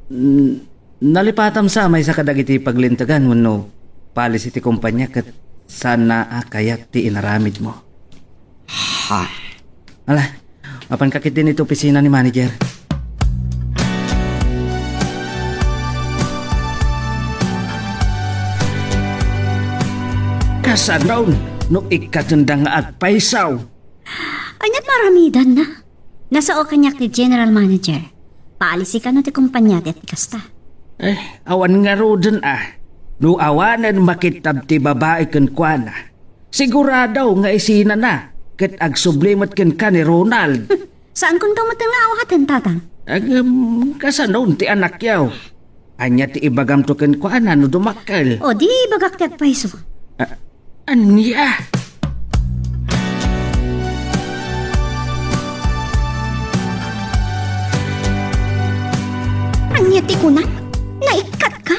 N-, nalipatam sa maysa kadagiti paglintegan wenno policy ti kompania ket saanna a kayat ti inaramidmo. Ha? Ala, mapanka ketdin iti opisina ni manager. Kasano no ikkatenda nga agpayso? Ania ti maaramidanna? Nasao kaniak ti general manager. Policy kano ti kompania ti kasta. Eh, awan ngaruden a. No awanen makittab ti babai kenkuana, sigurado nga isinana ket agsubli met kenka ni Ronald. Saankonto met nga awaten, Tatang. Agem, kasano ti anakyo? Ania ti ibagamto kenkuana no dumakkel? O, di ibagak ti agpayso. Ah, ania? Ania ti kunam? Naikkatka?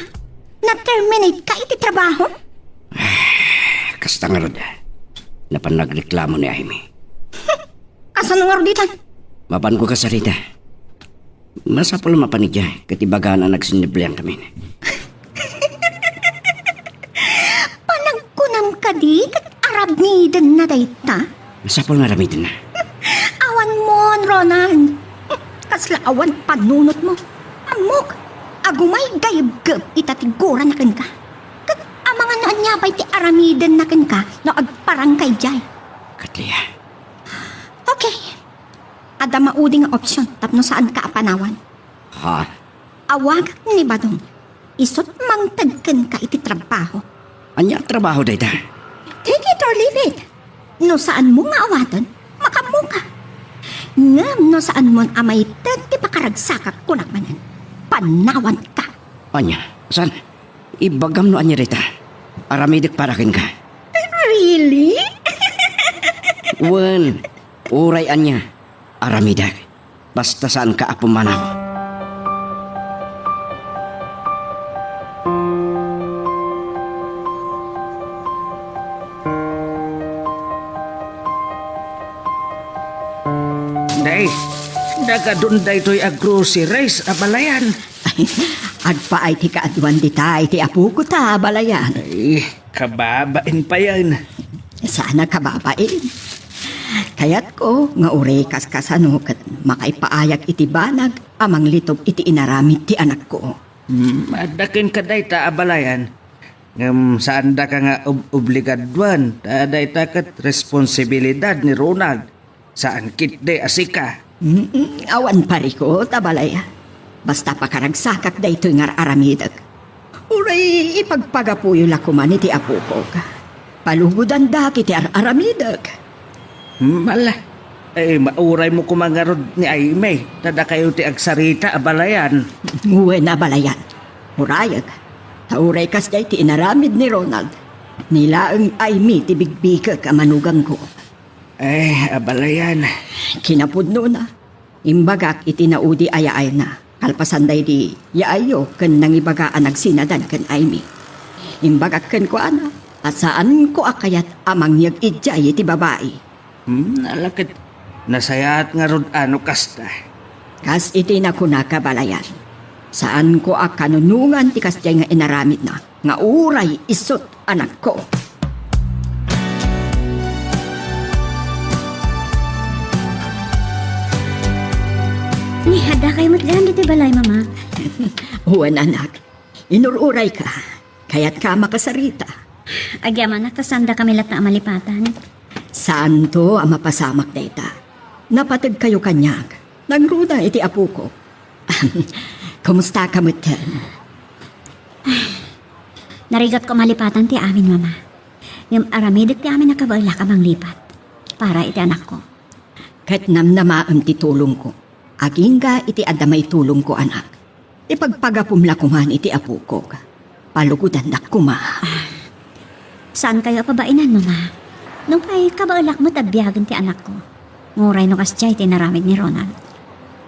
Na-terminate ka iti trabaho? Kasta ngarud, napan nagreklamo ni Amy. Kasano ngarud ditan? Mapanko kasarita. Masapul a mapan idiay ket ibagana a nagsinneblian kami. Panagkunam kadi ket aramidenna dayta? Masapul nga aramidenna. Awan mon, Ronald. Kasla awan panunotmo. Ammok, agumay gaybgeb ita ti gurana kenka. Ket amangan no ania pay ti aramidenna kenka no agparangka idiay. Ket Leah. Okay. Adda maudi nga option tapno saanka a panawan. Ha? Awagak ni Badong. Isut' mangted kenka iti trabaho. Ania a trabaho dayta? Take it or leave it. No saanmo nga awaten, makaammoka. Ngem no saanmon a maited ti pakaragsakak kunam manen, panawanka. Ania? Saan? Ibagam no ania dayta. Aramidek para kenka. Really? Wen, uray ania, aramidek. Basta saanka a pumanaw. Day, nagadun daytoy a groceries a balayan. Agpaay ti kaaduan dita iti apoko ta a balayan. Ay, kababain payen. Saan a kababain. Kayatko nga uray kaskasano ket makaipaayak iti banag a manglitog iti inaramid ti anakko. Hmm, adda kenka dayta a balayan. Ngem saandaka nga ob-, obligaduan, ta dayta ket responsibilidad ni Ronald. Saan ketdi a sika. Mm, awan parikut, abalayan. Basta pakaragsakak daytoy nga ar-aramidek. Uray ipagpagapuyo la koman iti apokok. Palugodandak iti ar-aramidek. Hmm, ala. Ay, mauraymo koma ngarud ni Aimee, ta dakayo ti agsarita, abalayan. Wen, abalayan. Urayek. Ta uray kasdiay ti inaramid ni Ronald, ni laeng Aimee ti bigbigek a manugangko. Ay, abalayan. Kinapudnona, imbagak iti naudi a yaayna, kalpasan daydi yaayyo ken nangibaga a nagsinadan ken Aimee. Imbagak kenkuana a saanko a kayat a mangyeg idiay iti babai. Hmm, ala ket nasayaat ngarud a no kasta. Kas iti nakunaka, abalayan, saanko a kanunongan ti kasdiay nga inaramidna nga uray isut' anakko. Ni, adda kayo met gayam ditoy balay, Mama. Wen, anak. Inur-urayka. Kayatka a makasarita. Agyamanak ta saandakami latta a malipatan. Saanto a mapasamak dayta. Napategkayo kaniak. Nangruna iti apokok. Kumustaka metten? Narigatko a malipatan ti amin, Mama. Ngem aramidek ti amin a kabaelak a manglipat para iti anakko. Ket namnamaem ti tulongko. Agingga iti adda maitulongko, anak. Ipagpagapum la koman iti apokok. Palugodandak koma. Saankayo a pabainan, Mama. Nupay kabaelak met a biagen ti anakko. Uray no kasdiay ti inaramid ni Ronald.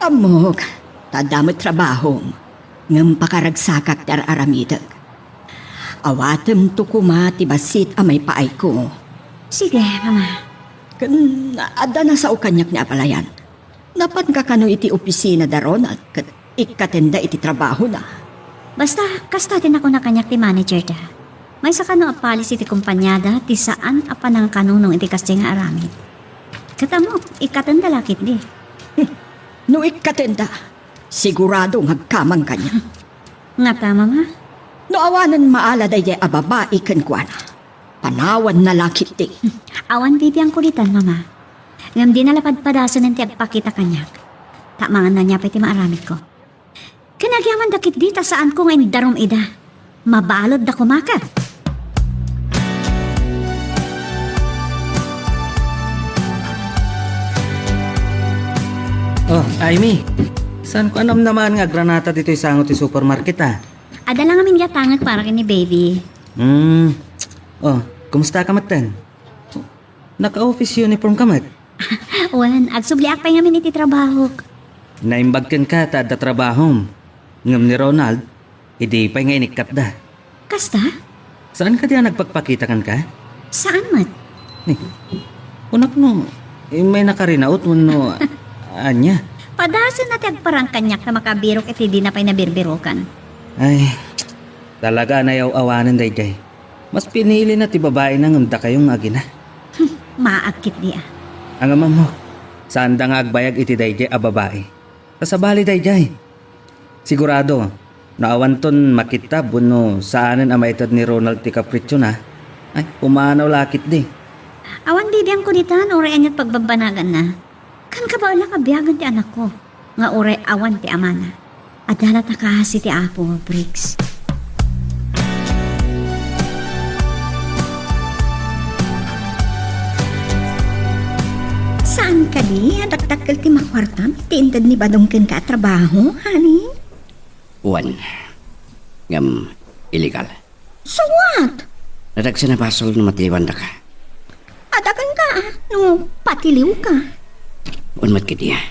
Ammok, ta adda met trabahom, ngem pakaragsakak ti ar-aramidek. Awatemto koma ti bassit a maipaayko. Sige, Mama. Ken adda nasao kaniak ni abalayan. Napanka kano iti opisina da Ronald ket ikkatenda iti trabahona. Basta, kasta ti nakuna kaniak ti manager da. Maysa kano a policy ti kompaniada ti saan a panangkanunong iti kasdiay nga aramid. Ket ammok, ikkatenda la ketdi. No ikkatenda, sigurado nga agkamang kaniak. Ngata, Mama? No awanen maala daydiay a babai kenkuana, panawanna la ketdi. Awan bibiangko ditan, Mama. Ngem dina la padpadasen ti agpakita kaniak. Ta amangan ania pay ti maaramidko. Ken agyamanda ketdi ta saanko nga indarum ida. Mabaludda koma ket. Oh, Aimee. Saanko a namnamaen nga agranata ditoy sango ti supermarket, a? Adda la ngamin gatangek para ken ni baby. Hmm. Oh, kumustaka metten? Naka-office uniform ka met? Wen, agsubliak pay ngamin iti trabahok. Naimbag kenka ta adda trabahom. Ngem ni Ronald, idi pay nga inikkatda. Kasta? Saan kadi a nagpakpakita kenka? Saan met? Ni, kunak no, immay nakarinaut wenno ania? Padasenna ti agparang kaniak ta makabirok iti dina pay nabirbirokan. Ay, talaga a nayaw-awanen daydiay. Mas pinilina ti babaina ngem dakayo nga agina. Hmm, maag ketdi a. Ngem ammok, saanda nga agbayag iti daydiay a babai. Ta sabali daydiay. Sigurado, no awanton makittab wenno saanen a maited ni Ronald ti kapritsiona, ay, pumanaw la ketdi. Awan bibiangko ditan, uray aniat pagbabbanaganna. Ken kabaelak a biagen ti anakko, nga uray awan ti amana. Adda la ta kaasi ti Apo, Briggs. Saan kadi a dakdakkel ti makuartam iti inted ni Badong kenka a trabaho, honey? Wen. Ngem illegal. So what? Nadagsen a basol no matiwandaka. Adagan ka, ah, no patiliw ka. Wen met ketdi, ah.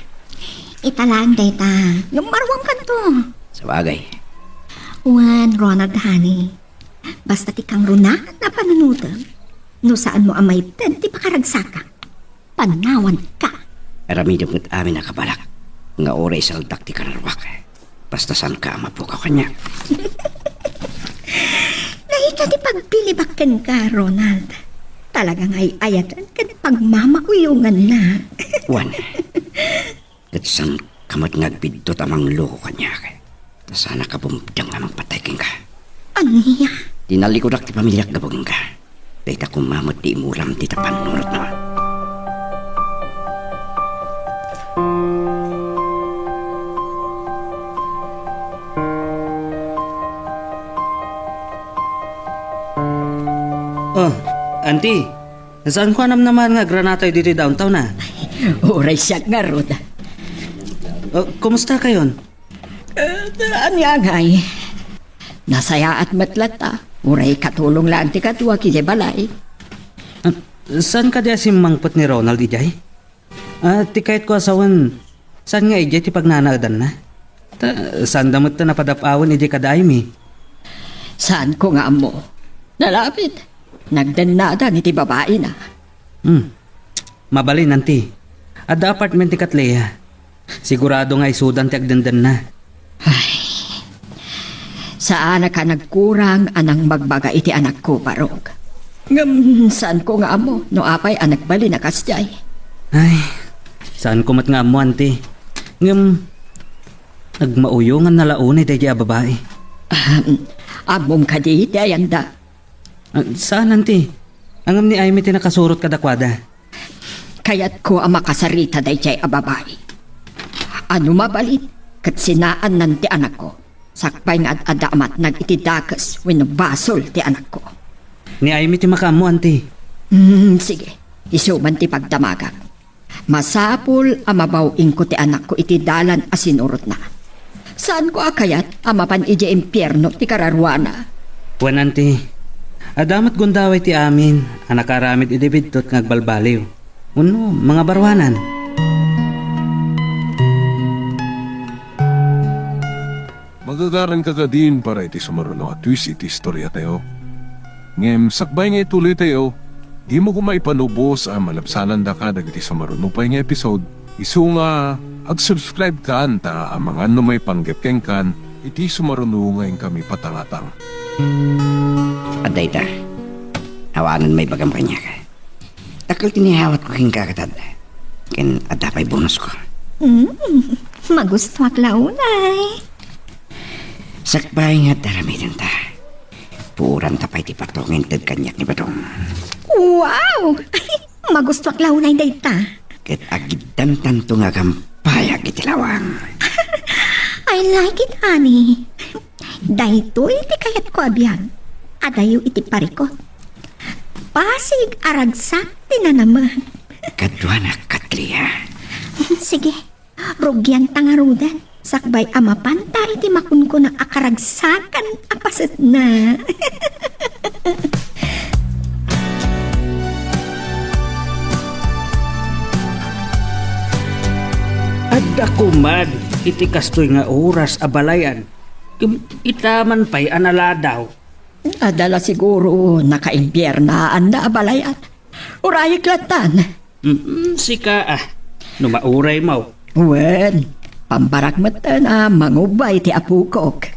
Ita laeng dayta, ngem maruamkanto. Sabagay. Wen, Ronald, honey. Basta ti kangrunaan a panunotem, no saanmo a maited ti pakaragsakak, panawanka. Aramidem met amin a kabaelak nga uray isaldak ti kanaruak. Basta saanka a mapukaw kaniak. Naita ti pagbilibak kenka, Ronald. Talaga nga ay-ayaten ken pagmamakuyonganna. Wen, ket saanka met nga agbiddut a mangloko kaniak. Ta saannak a bumdeng a mangpatay kenka. Ania? Tinalikudak ti pamiliak gapu kenka. Dayta koma met ti imuram ti tapannurotna. Oh, Auntie, saanko a namnamaen nga agranatayo ditoy downtown, a? Uray siak ngarud. Oh, kumusta kayon? Eh, ania ngay? Nasayaat met latta. Uray katulong laeng ti kaduak idiay balay. Ah, saan kadi a simmangpet ni Ronald idiay? Ah, ti kayatko a sawen, saan nga idiay ti pagnanaedanna? Ta, saanda met ta napadap-awen idiay kada Aimee? Saanko nga ammo. Nalabit. Nagdennadan iti babaina. Hmm. Mabalin, Auntie. Adda apartment ti Katleya. Sigurado nga isudan ti agdendenna. Ay, saanak a nagkurang a nangmagbaga iti anakko, Barok. Ngem saanko nga ammo no apay a nagbalin a kasdiay. Ay, saanko met nga ammo, Auntie. Ngem, agmauyongan na la unay daydiay a babai. Ahem, ammom kadi ti ayanda? Ah, saan, Auntie. Ngem ni Aimee ti nakasurot kadakuada. Kayatko a makasarita daydiay a babai. A no mabalin, ket sinaannan ti anakko. Sakbay nga ad-adda a matnag iti dakes wenno basol ti anakko. Ni Aimee ti makaammo, Auntie. Hmm, sige. Isu man ti pagdamagak. Masapul a mabaw-ingko ti anakko iti dalan a sinurotna. Saanko a kayat a mapan idiay impierno ti kararuana. Wen, Auntie, adda met gundaway ti amin a nakaaramid idi biddut nga agbalbaliw wenno mangabaruanan. Magagaranka kadin para iti sumaruno a twist iti istoriatayo. Ngem sakbay nga ituloytayo, dimo koma ipanubos a malabsanandaka dagiti sumaruno pay nga episode, isu nga ag-subscribe kan ta amangan no maipanggep kenkan iti sumaruno nga inkami patangatang. Adda ita, awanen maibagam kaniak. Dakkel ti naiawatko kenka ket adda. Ken adda pay bonusko. Mm, magustuak la unay. Sakbay nga aramidenta. Puoranta pay ti patong nga inted kaniak ni Badong. Wow! Magustuak la unay dayta. Ket agiddantanto nga agampayak iti lawang. I like it, honey. Daytoy ti kayatko a biag. Adayo iti parikut. Pasig a ragsak ti nanamek. Kaduanak, Katleya. Sige, rugianta ngaruden. Sakbay a mapanta iti makunkuna a karagsakan a pasetna. Adda koma iti kastoy nga oras a balayan. Ngem ita man pay a naladaw. Adda la siguro nakaimpiernaan a balayan. Urayek lattan. Mm, sika, a. No mauraymo. Wen, pambarak metten a mangubbay ti apokok.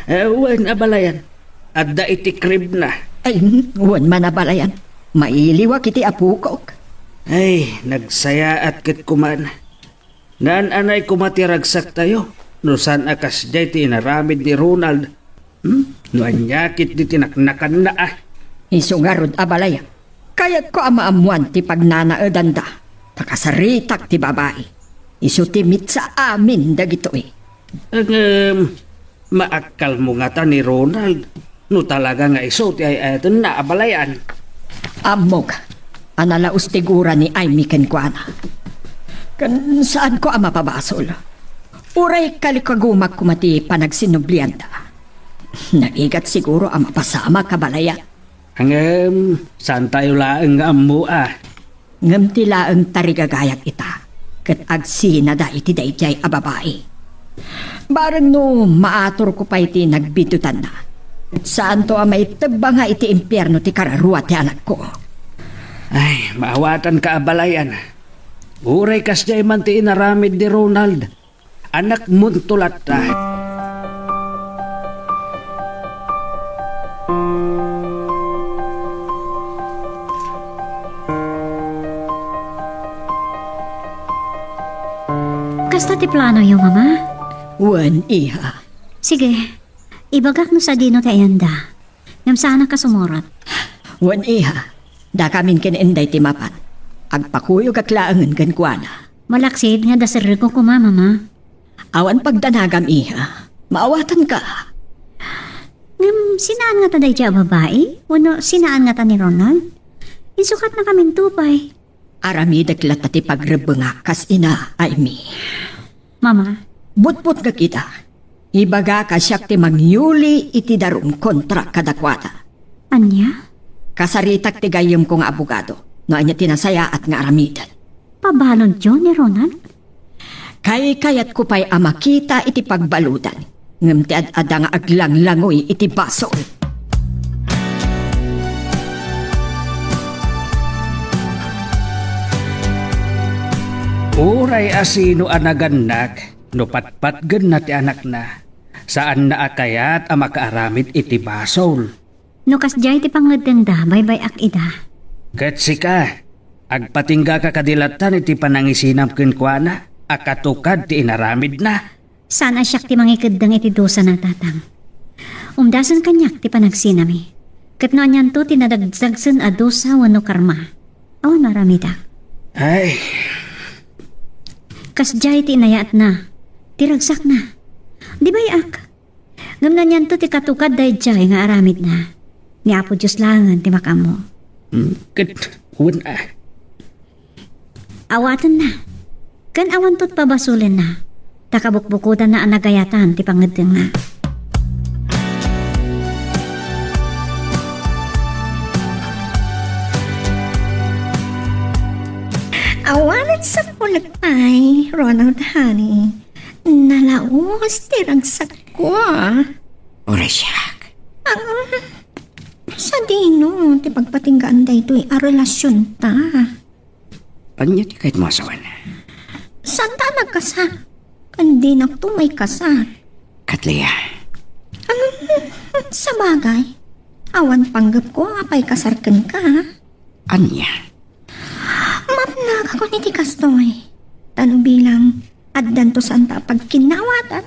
Eh, wen, a balayan. Adda iti crib na. Ay, wen man a balayan. Mailiwak iti apokok. Ay, nagsayaat ket kuman. Naan-anay koma ti ragsaktayo no saan a kasdiay ti inaramid ni Ronald. Hmm? No ania ketdi ti naknakanna, a? Isu ngarud a balayan. Kayatko a maammoan ti pagnanaedanda. Ta kasaritak ti babai. Isu ti mitsa amin dagitoy. Ngem, maakkalmo ngata ni Ronald no talaga nga isu ti ay-ayatenna a balayan. Ammok a nalaus ti gura ni Aimee kenkuana. Ken saanko a mapabasol. Uray kalikagumak koma ti panagsinublianda. Narigat siguro a mapasamak a balayan. Ngem, saantayo laeng nga ammo, a. Ngem ti laeng tarigagayak ita, ket agsinada iti daydiay a babai. Bareng no maaturko pay ti nagbiddutanna, saanto a maitebbanga iti impierno ti kararua ti anakko. Ay, maawatanka a balayan. Uray kasdiay man ti inaramid ni Ronald, anakmonto latta. Kasta ti planoyo, Mama? Wen, iha. Sige, ibagak no sadino ti ayanda. Ngem saanak a sumurot. Wen, iha, dakamin ken inday ti mapan. Agpakuyogak laengen kenkuana. Malaksid nga adda serrekko koma, Mama. Awan pagdanagam, iha. Maawatanka. Ngem sinaan ngata daydiay a babai? Wenno sinaan ngata ni Ronald? Insukatnakaminto pay. Aramidek latta ti pagrebbengak kas ina, Amy. Mama. Butbutngek ita. Ibagak a siak ti mangyuli iti darum kontra kadakuada. Ania? Kasaritak ti gayyemko nga abogado no ania ti nasayaat nga aramiden. Pabalonyo ni Ronald? Kaykayatko pay a makita iti pagbaludan, ngem ti ad-adda nga aglanglangoy iti basol. Uray a sino a nagannak no patpatgenna ti anakna, saanna a kayat a makaaramid iti basol. No kasdiay ti pangngeddengda, baybay-ak ida. Ket sika, agpatinggaka kadi lattan iti panangisinam kenkuana a katukad ti inaramidna? Saan a siak ti mangikeddeng iti dusana, Tatang. Umdasen kaniak ti panagsinami. Ket no anianto ti nadagdagsen a dusa wenno karma, awan aramida. Ay. Kasdiay ti inayaatna, ti ragsakna. Di bay-ak? Ngem no anianto ti katukad daydiay nga aramidna? Ni Apo Dios laengen ti makaammo. Hmm, ket wen a. Awatenna. Ken awanto ti pabasolenna. Ta kabukbukodanna a nagayatan ti pangngeddengna. Awanen sapulek pay, Ronald, honey. Nalaus ti ragsakko. Uray siak. Ang, sadino ti pagpatinggaan daytoy a relasionta? Ania ti kayatmo a sawen? Saanta a nagkasar? Ken dinakto maikasar. Ket Lea. Ang, sabagay, awan panggepko a paikasar kenka. Ania? Mapnagakon iti kastoy. Ta no bilang addanto saanta a pagkinnawatan,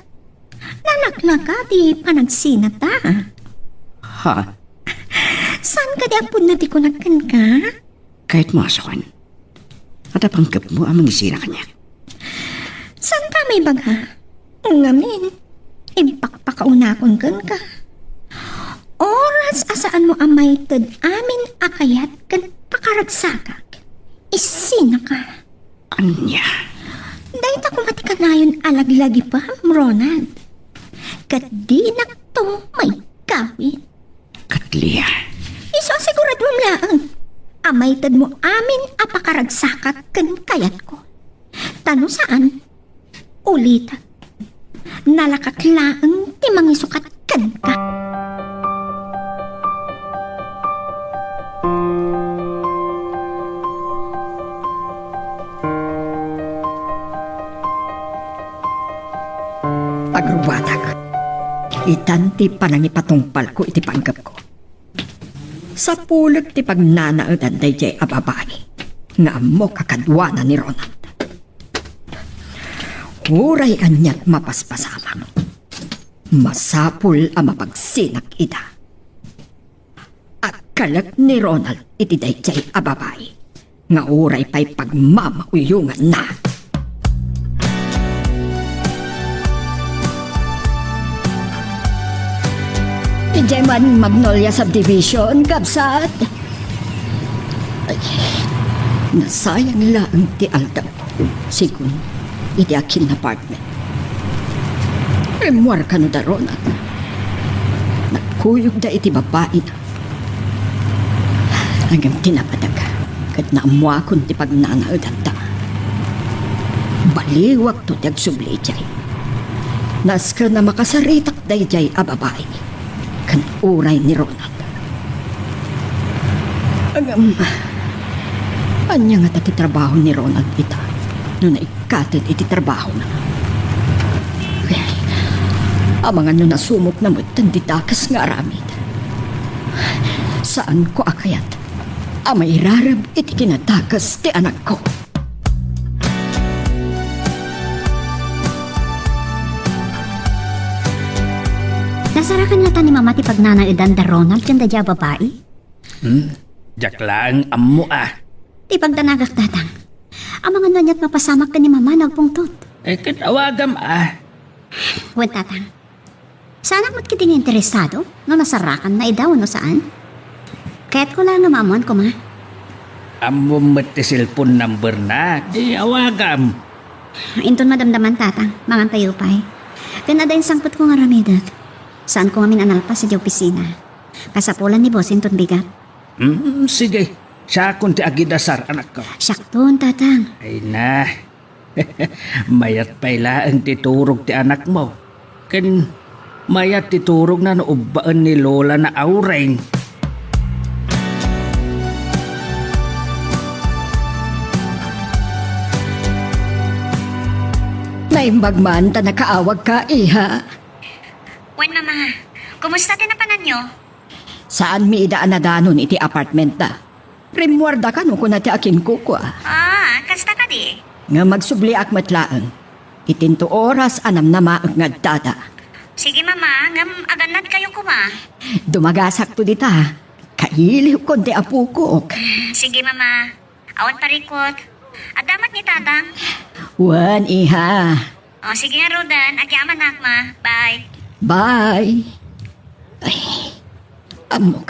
nalaklaka ti panagsinata. Ha? Saan kadi a pudno ti kunak kenka? Kayatmo a sawen. Adda panggepmo a mangisina kaniak? Saanta a maibaga. Ngamin, impakpakaunakon kenka. Oras a saanmo a maited amin a kayat ken pakaragsakak, isinaka. Ania? Dayta koma ti kanayon a laglagipem, Ronald. Ket dinakto maigawid. Ket Lea. Isu a siguraduem laeng a maitedmo amin a pakaragsakak ken kayatko. Ta no saan, ulitek, nalakak laeng ti mangisukat kenka. Agrubatak. Itan ti panangipatungpalko iti panggepko. Sapulek ti pagnanaedan daydiay a babai nga ammok a kaduana ni Ronald. Uray aniat mapaspasamak, masapul a mapagsinak ida. Agkalek ni Ronald iti daydiay a babai nga uray pay pagmamauyonganna. Idiay man Magnolia Subdivision, kabsat. Ay, nasayang laeng ti aldaw. Sigun, iti akin apartment. Rimmuar kano da Ronald. Nagkuyogda iti babaina. Ngem ti napadag, ket naammoakon ti pagnanaedanta. Baliwakto ti agsubli idiay. Nasken a makasaritak daydiay a babai ken uray ni Ronald. Ngem, ania ngata ti trabaho ni Ronald ita no naikkaten iti trabahona? Amangan no nasumokna metten ti dakes nga aramid. Saanko a kayat a mairarem iti kinadakes ti anakko. Nasarakan ngata ni Mama ti pagnanaedan da Ronald ken daydiay a babai? Hmm? Diak laeng ammo a. Ti pagdanagak, Tatang. Amangan no ania't mapasamak ken ni Mama no agpungtot. Eh, ket awagam a. Wen, Tatang. Saanak met ketdi nga interesado no nasarakanna ida wenno saan. Kayatko laeng nga maammoan koma. Ammom met ti cellphone number na, di awagam. Inton madamdaman, Tatang, mangantayo pay. Ken adda insangpetko nga aramidek. Saanko ngamin a nalpas idiay opisina. Kasapulan ni Boss inton bigat. Hmm, sige. Siakon ti agidasar, anakko. Siakton, Tatang. Ay na. Mayat pay laeng ti turog ti anakmo. Ken mayat ti turogna no ubbaen ni Lola na Aureng. Naimbag man ta nakaawagka, iha. Wen, Mama. Kumusta ti napananyo? Saanmi ida a nadanon iti apartmentda. Rimmuarda kano kuna ti akinkukua. Ah, kasta kadi? Ngem agsubliak met laeng. Itinto oras a namnamaek nga addada. Sige, Mama, ngem agannadkayo koma. Dumagasakto dita. Kailiwkon ti apokok. Sige, Mama. Awan parikut. Adda met ni Tatang? Wen, iha. O, sige ngaruden. Agyamanak, Ma. Bye. Bye. Ay, ammok.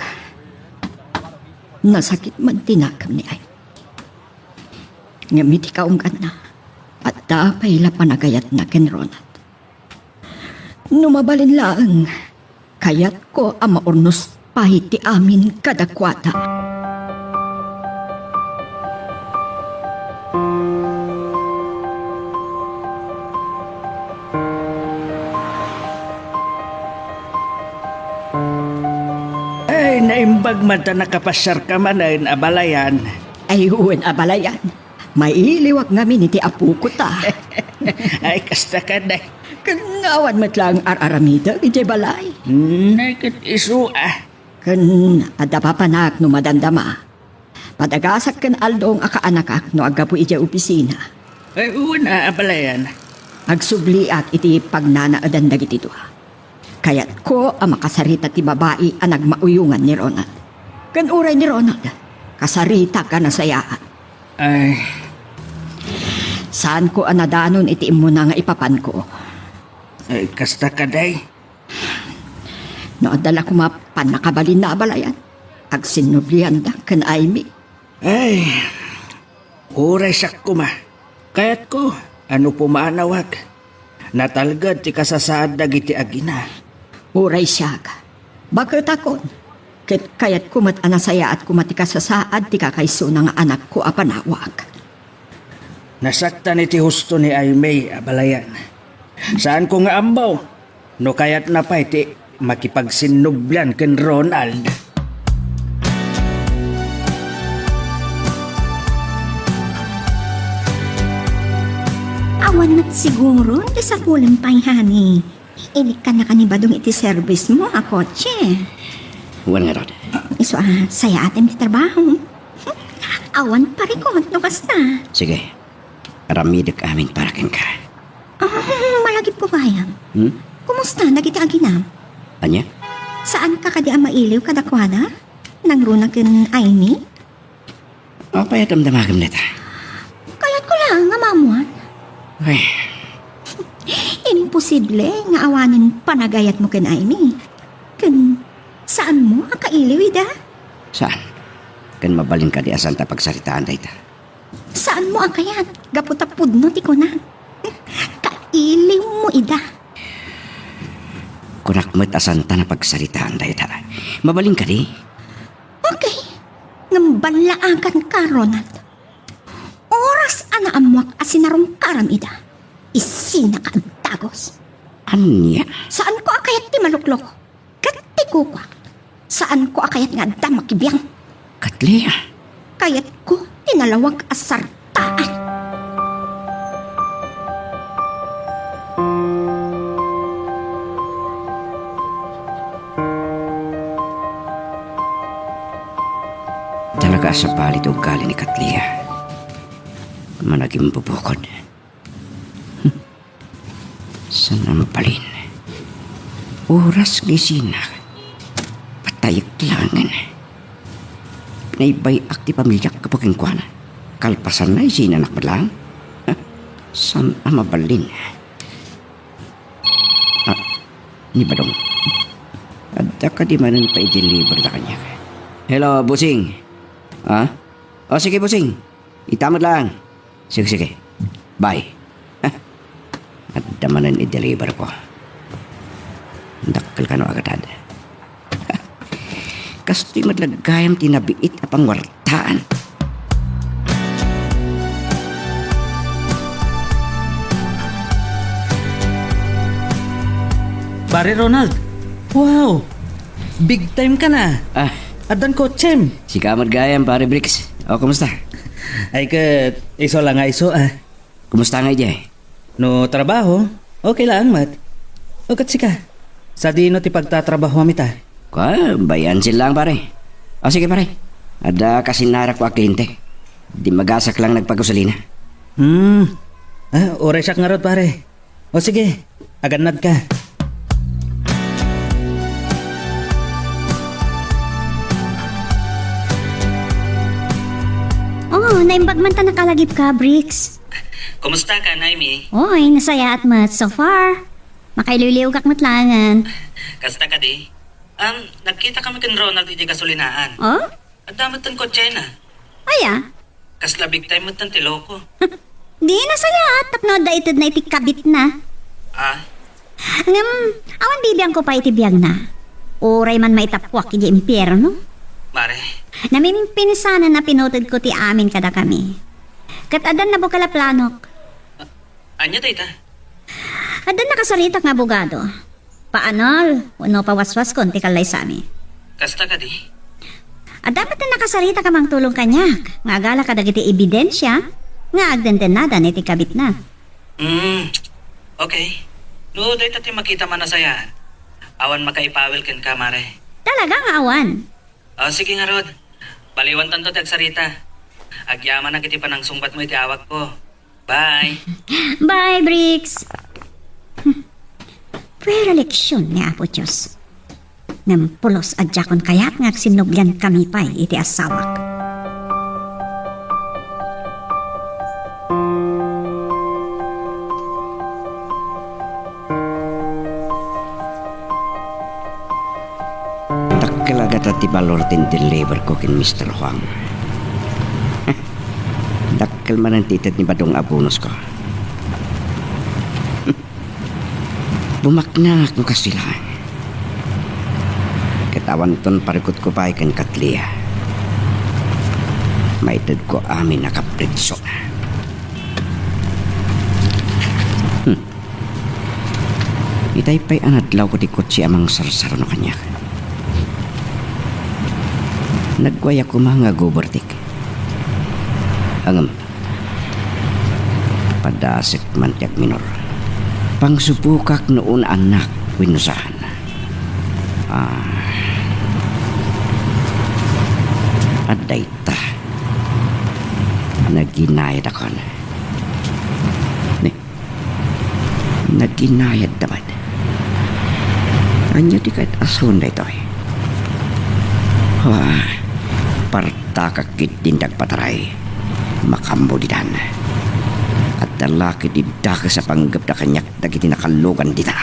Nasakit man ti nakem ni Ay. Ngem iti kaungganna, adda pay la panagayatna ken Ronald. No mabalin laeng, kayatko a maurnos pay ti amin kadakuada. Ay, naimbag man ta nakapasiarka manen, abalayan. Ay, wen, abalayan. Mailiwak ngamin iti apoko ta. Ay, kasta kadi. Ken awan met laeng ar-aramidek idiay balay. Hmm, ay, ket isu a. Ken adda papanak no madamdama. Padagasak ken Aldong a kaanakak no aggapu idiay opisina. Ay, wen a, abalayan. Agsubliak iti pagnanaedan dagiti dua. Kayatko a makasarita ti babai a nagmauyongan ni Ronald. Ken uray ni Ronald, kasaritak a nasayaat. Ay. Saanko a nadanon iti immuna nga ipapanko. Ay, kasta kadi. No adda la koma pannakabalinna, abalayan, agsinnublianda ken Aimee. Ay, uray siak koma. Kayatko a no pumanawak, natalged ti kasasaad dagiti agina. Uray siak, baketakon, ket kayatko met a nasayaat koma ti kasasaad ti kakaisuna nga anakko a panawak. Nasaktan iti husto ni Aimee, abalayan. Saanko nga ammo no kayatna pay ti makipagsinnublian ken Ronald. Awan met siguro ti sapulen pay, honey. Inikkannaka ni Badong iti serbismo a kotse. Wen ngarud. Isu a, sayaatem ti trabaho. Awan parikut no kasta. Sige. Aramidek amin para kenka. Ah, malagipko gayam. Hmm? Kumusta dagiti aginam? Ania? Saanka kadi a mailiw kadakuada? Nangruna ken Aimee? Apay a damdamagem dayta? Kayatko laeng nga maammoan. Ay. Imposible nga awanen panagayatmo ken Aimee. Ken saanmo a kailiw ida? Saan? Ken mabalin kadi a saanta a pagsaritaan dayta? Saanmo a kayat, gapu ta pudno ti kunam. Kailiwmo ida. Kunak met a saanta a pagsaritaan dayta. Mabalin kadi? Okay. Ngem ballaaganka, Ronald. Oras a naammoak a sinarungkaram ida, isinaka agdagos. Ania? Saanko a kayat ti maluklok. Ket ti kukuak, saanko a kayat nga adda makibiang. Katlia. Kayatko ti nalawag a sartaan. Talaga a sabali ti ugali ni Katlia. Managimbubukod. Saan a mabalin? Oras nga isina, patayek laengen. Pinaybay-ak ti pamiliak gapu kenkuana. Kalpasanna, isinanak met laeng. Saan a mabalin. Ah, ni Badong. Adda kadi manen pa-deliver da kaniak. Hello, bossing. Ah? O, sige, bossing. Ita met laeng. Sige, sige. Bye. Adda manen i-deliver ko. Dakkel kano a gatad. Kastoy met la gayam ti nabiit a pangwartaan. Pare Ronald, wow! Big time ka na. Ah. Addan kotsem. Sika met gayam, Pare Bricks. O, kumusta? Ay ket, isu la nga isu, ah. Kumusta ngay diay? No trabaho, okay laeng met. O, ket sika? Sadino ti pagtatrabahoam ita? Kua, bay-ansin laeng, pare. O, sige, pare. Adda kasinnarak ko a kliente. Dimmagasak laeng nagpagasolina. Hmm. Ah, uray siak ngarud, pare. O sige, agannad ka. Oh, naimbag man ta nakalagip ka, Bricks. Kumusta ka, Naimi? Oy, nasayaat met so far. Makailiwliwgak met laengen. Kasta kadi? Um, nagkita kami ken Ronald iti gasolinaan. Oh? Adda met ten kotsena. Aya? Kasla big time met ten ti loko. Di nasayaat tapno adda itedna iti kabitna. Ah? Ngem, awan bibiangko pay iti biagna. Uray man maitappuak iti impierno. Mare? Namimpinsanen a pinutedko ti amin kadakami. Ket addan nabukal a planok. Ania dayta? Addan nakasaritak nga abogado. Paanal wenno pawaswaskon ti kallaysami. Kasta kadi? Adda met nakasaritak a mangtulong kaniak nga agala kadagiti ebidensia nga agdendennadan iti kabitna. Hmm. Okay. No dayta ti makitam a nasayaat, awan makaipawil kenka, mare. Talaga nga awan. O, sige ngarud. Baliwantanto ti agsarita. Agyamanak iti panangsungbatmo iti awagko. Bye. Bye, Bricks. Puera leksion ni Apo Dios. Ngem pulos a diakon kayat nga agsinnublian kami pay iti asawak. Dakkel a gatad ti balor ti in-deliver ko ken Mister Huang. Dakkel manen ti ited ni Badong a bonus ko. Bumaknangak no kastoy laeng. Ket awanton parikutko pay ken Katlia. Maitedko amin a kapritsona. Hmm. Itay pay a nadlawko ti kotse a mangsarsarno kaniak. Nagwaya koma nga agubertik. Ngem, padasek man ti agminor. Pangsubokak no unaannak wenno saan. Ah. Adda ita. Naginayadakon. Ni, Naginayadda met. Ania ti kayat a sawen daytoy? Wa, partakak ketdin ti agpataray. Makaammo ditan. Adda la ketdi dakes a panggepda kaniak dagiti nakallogan dita.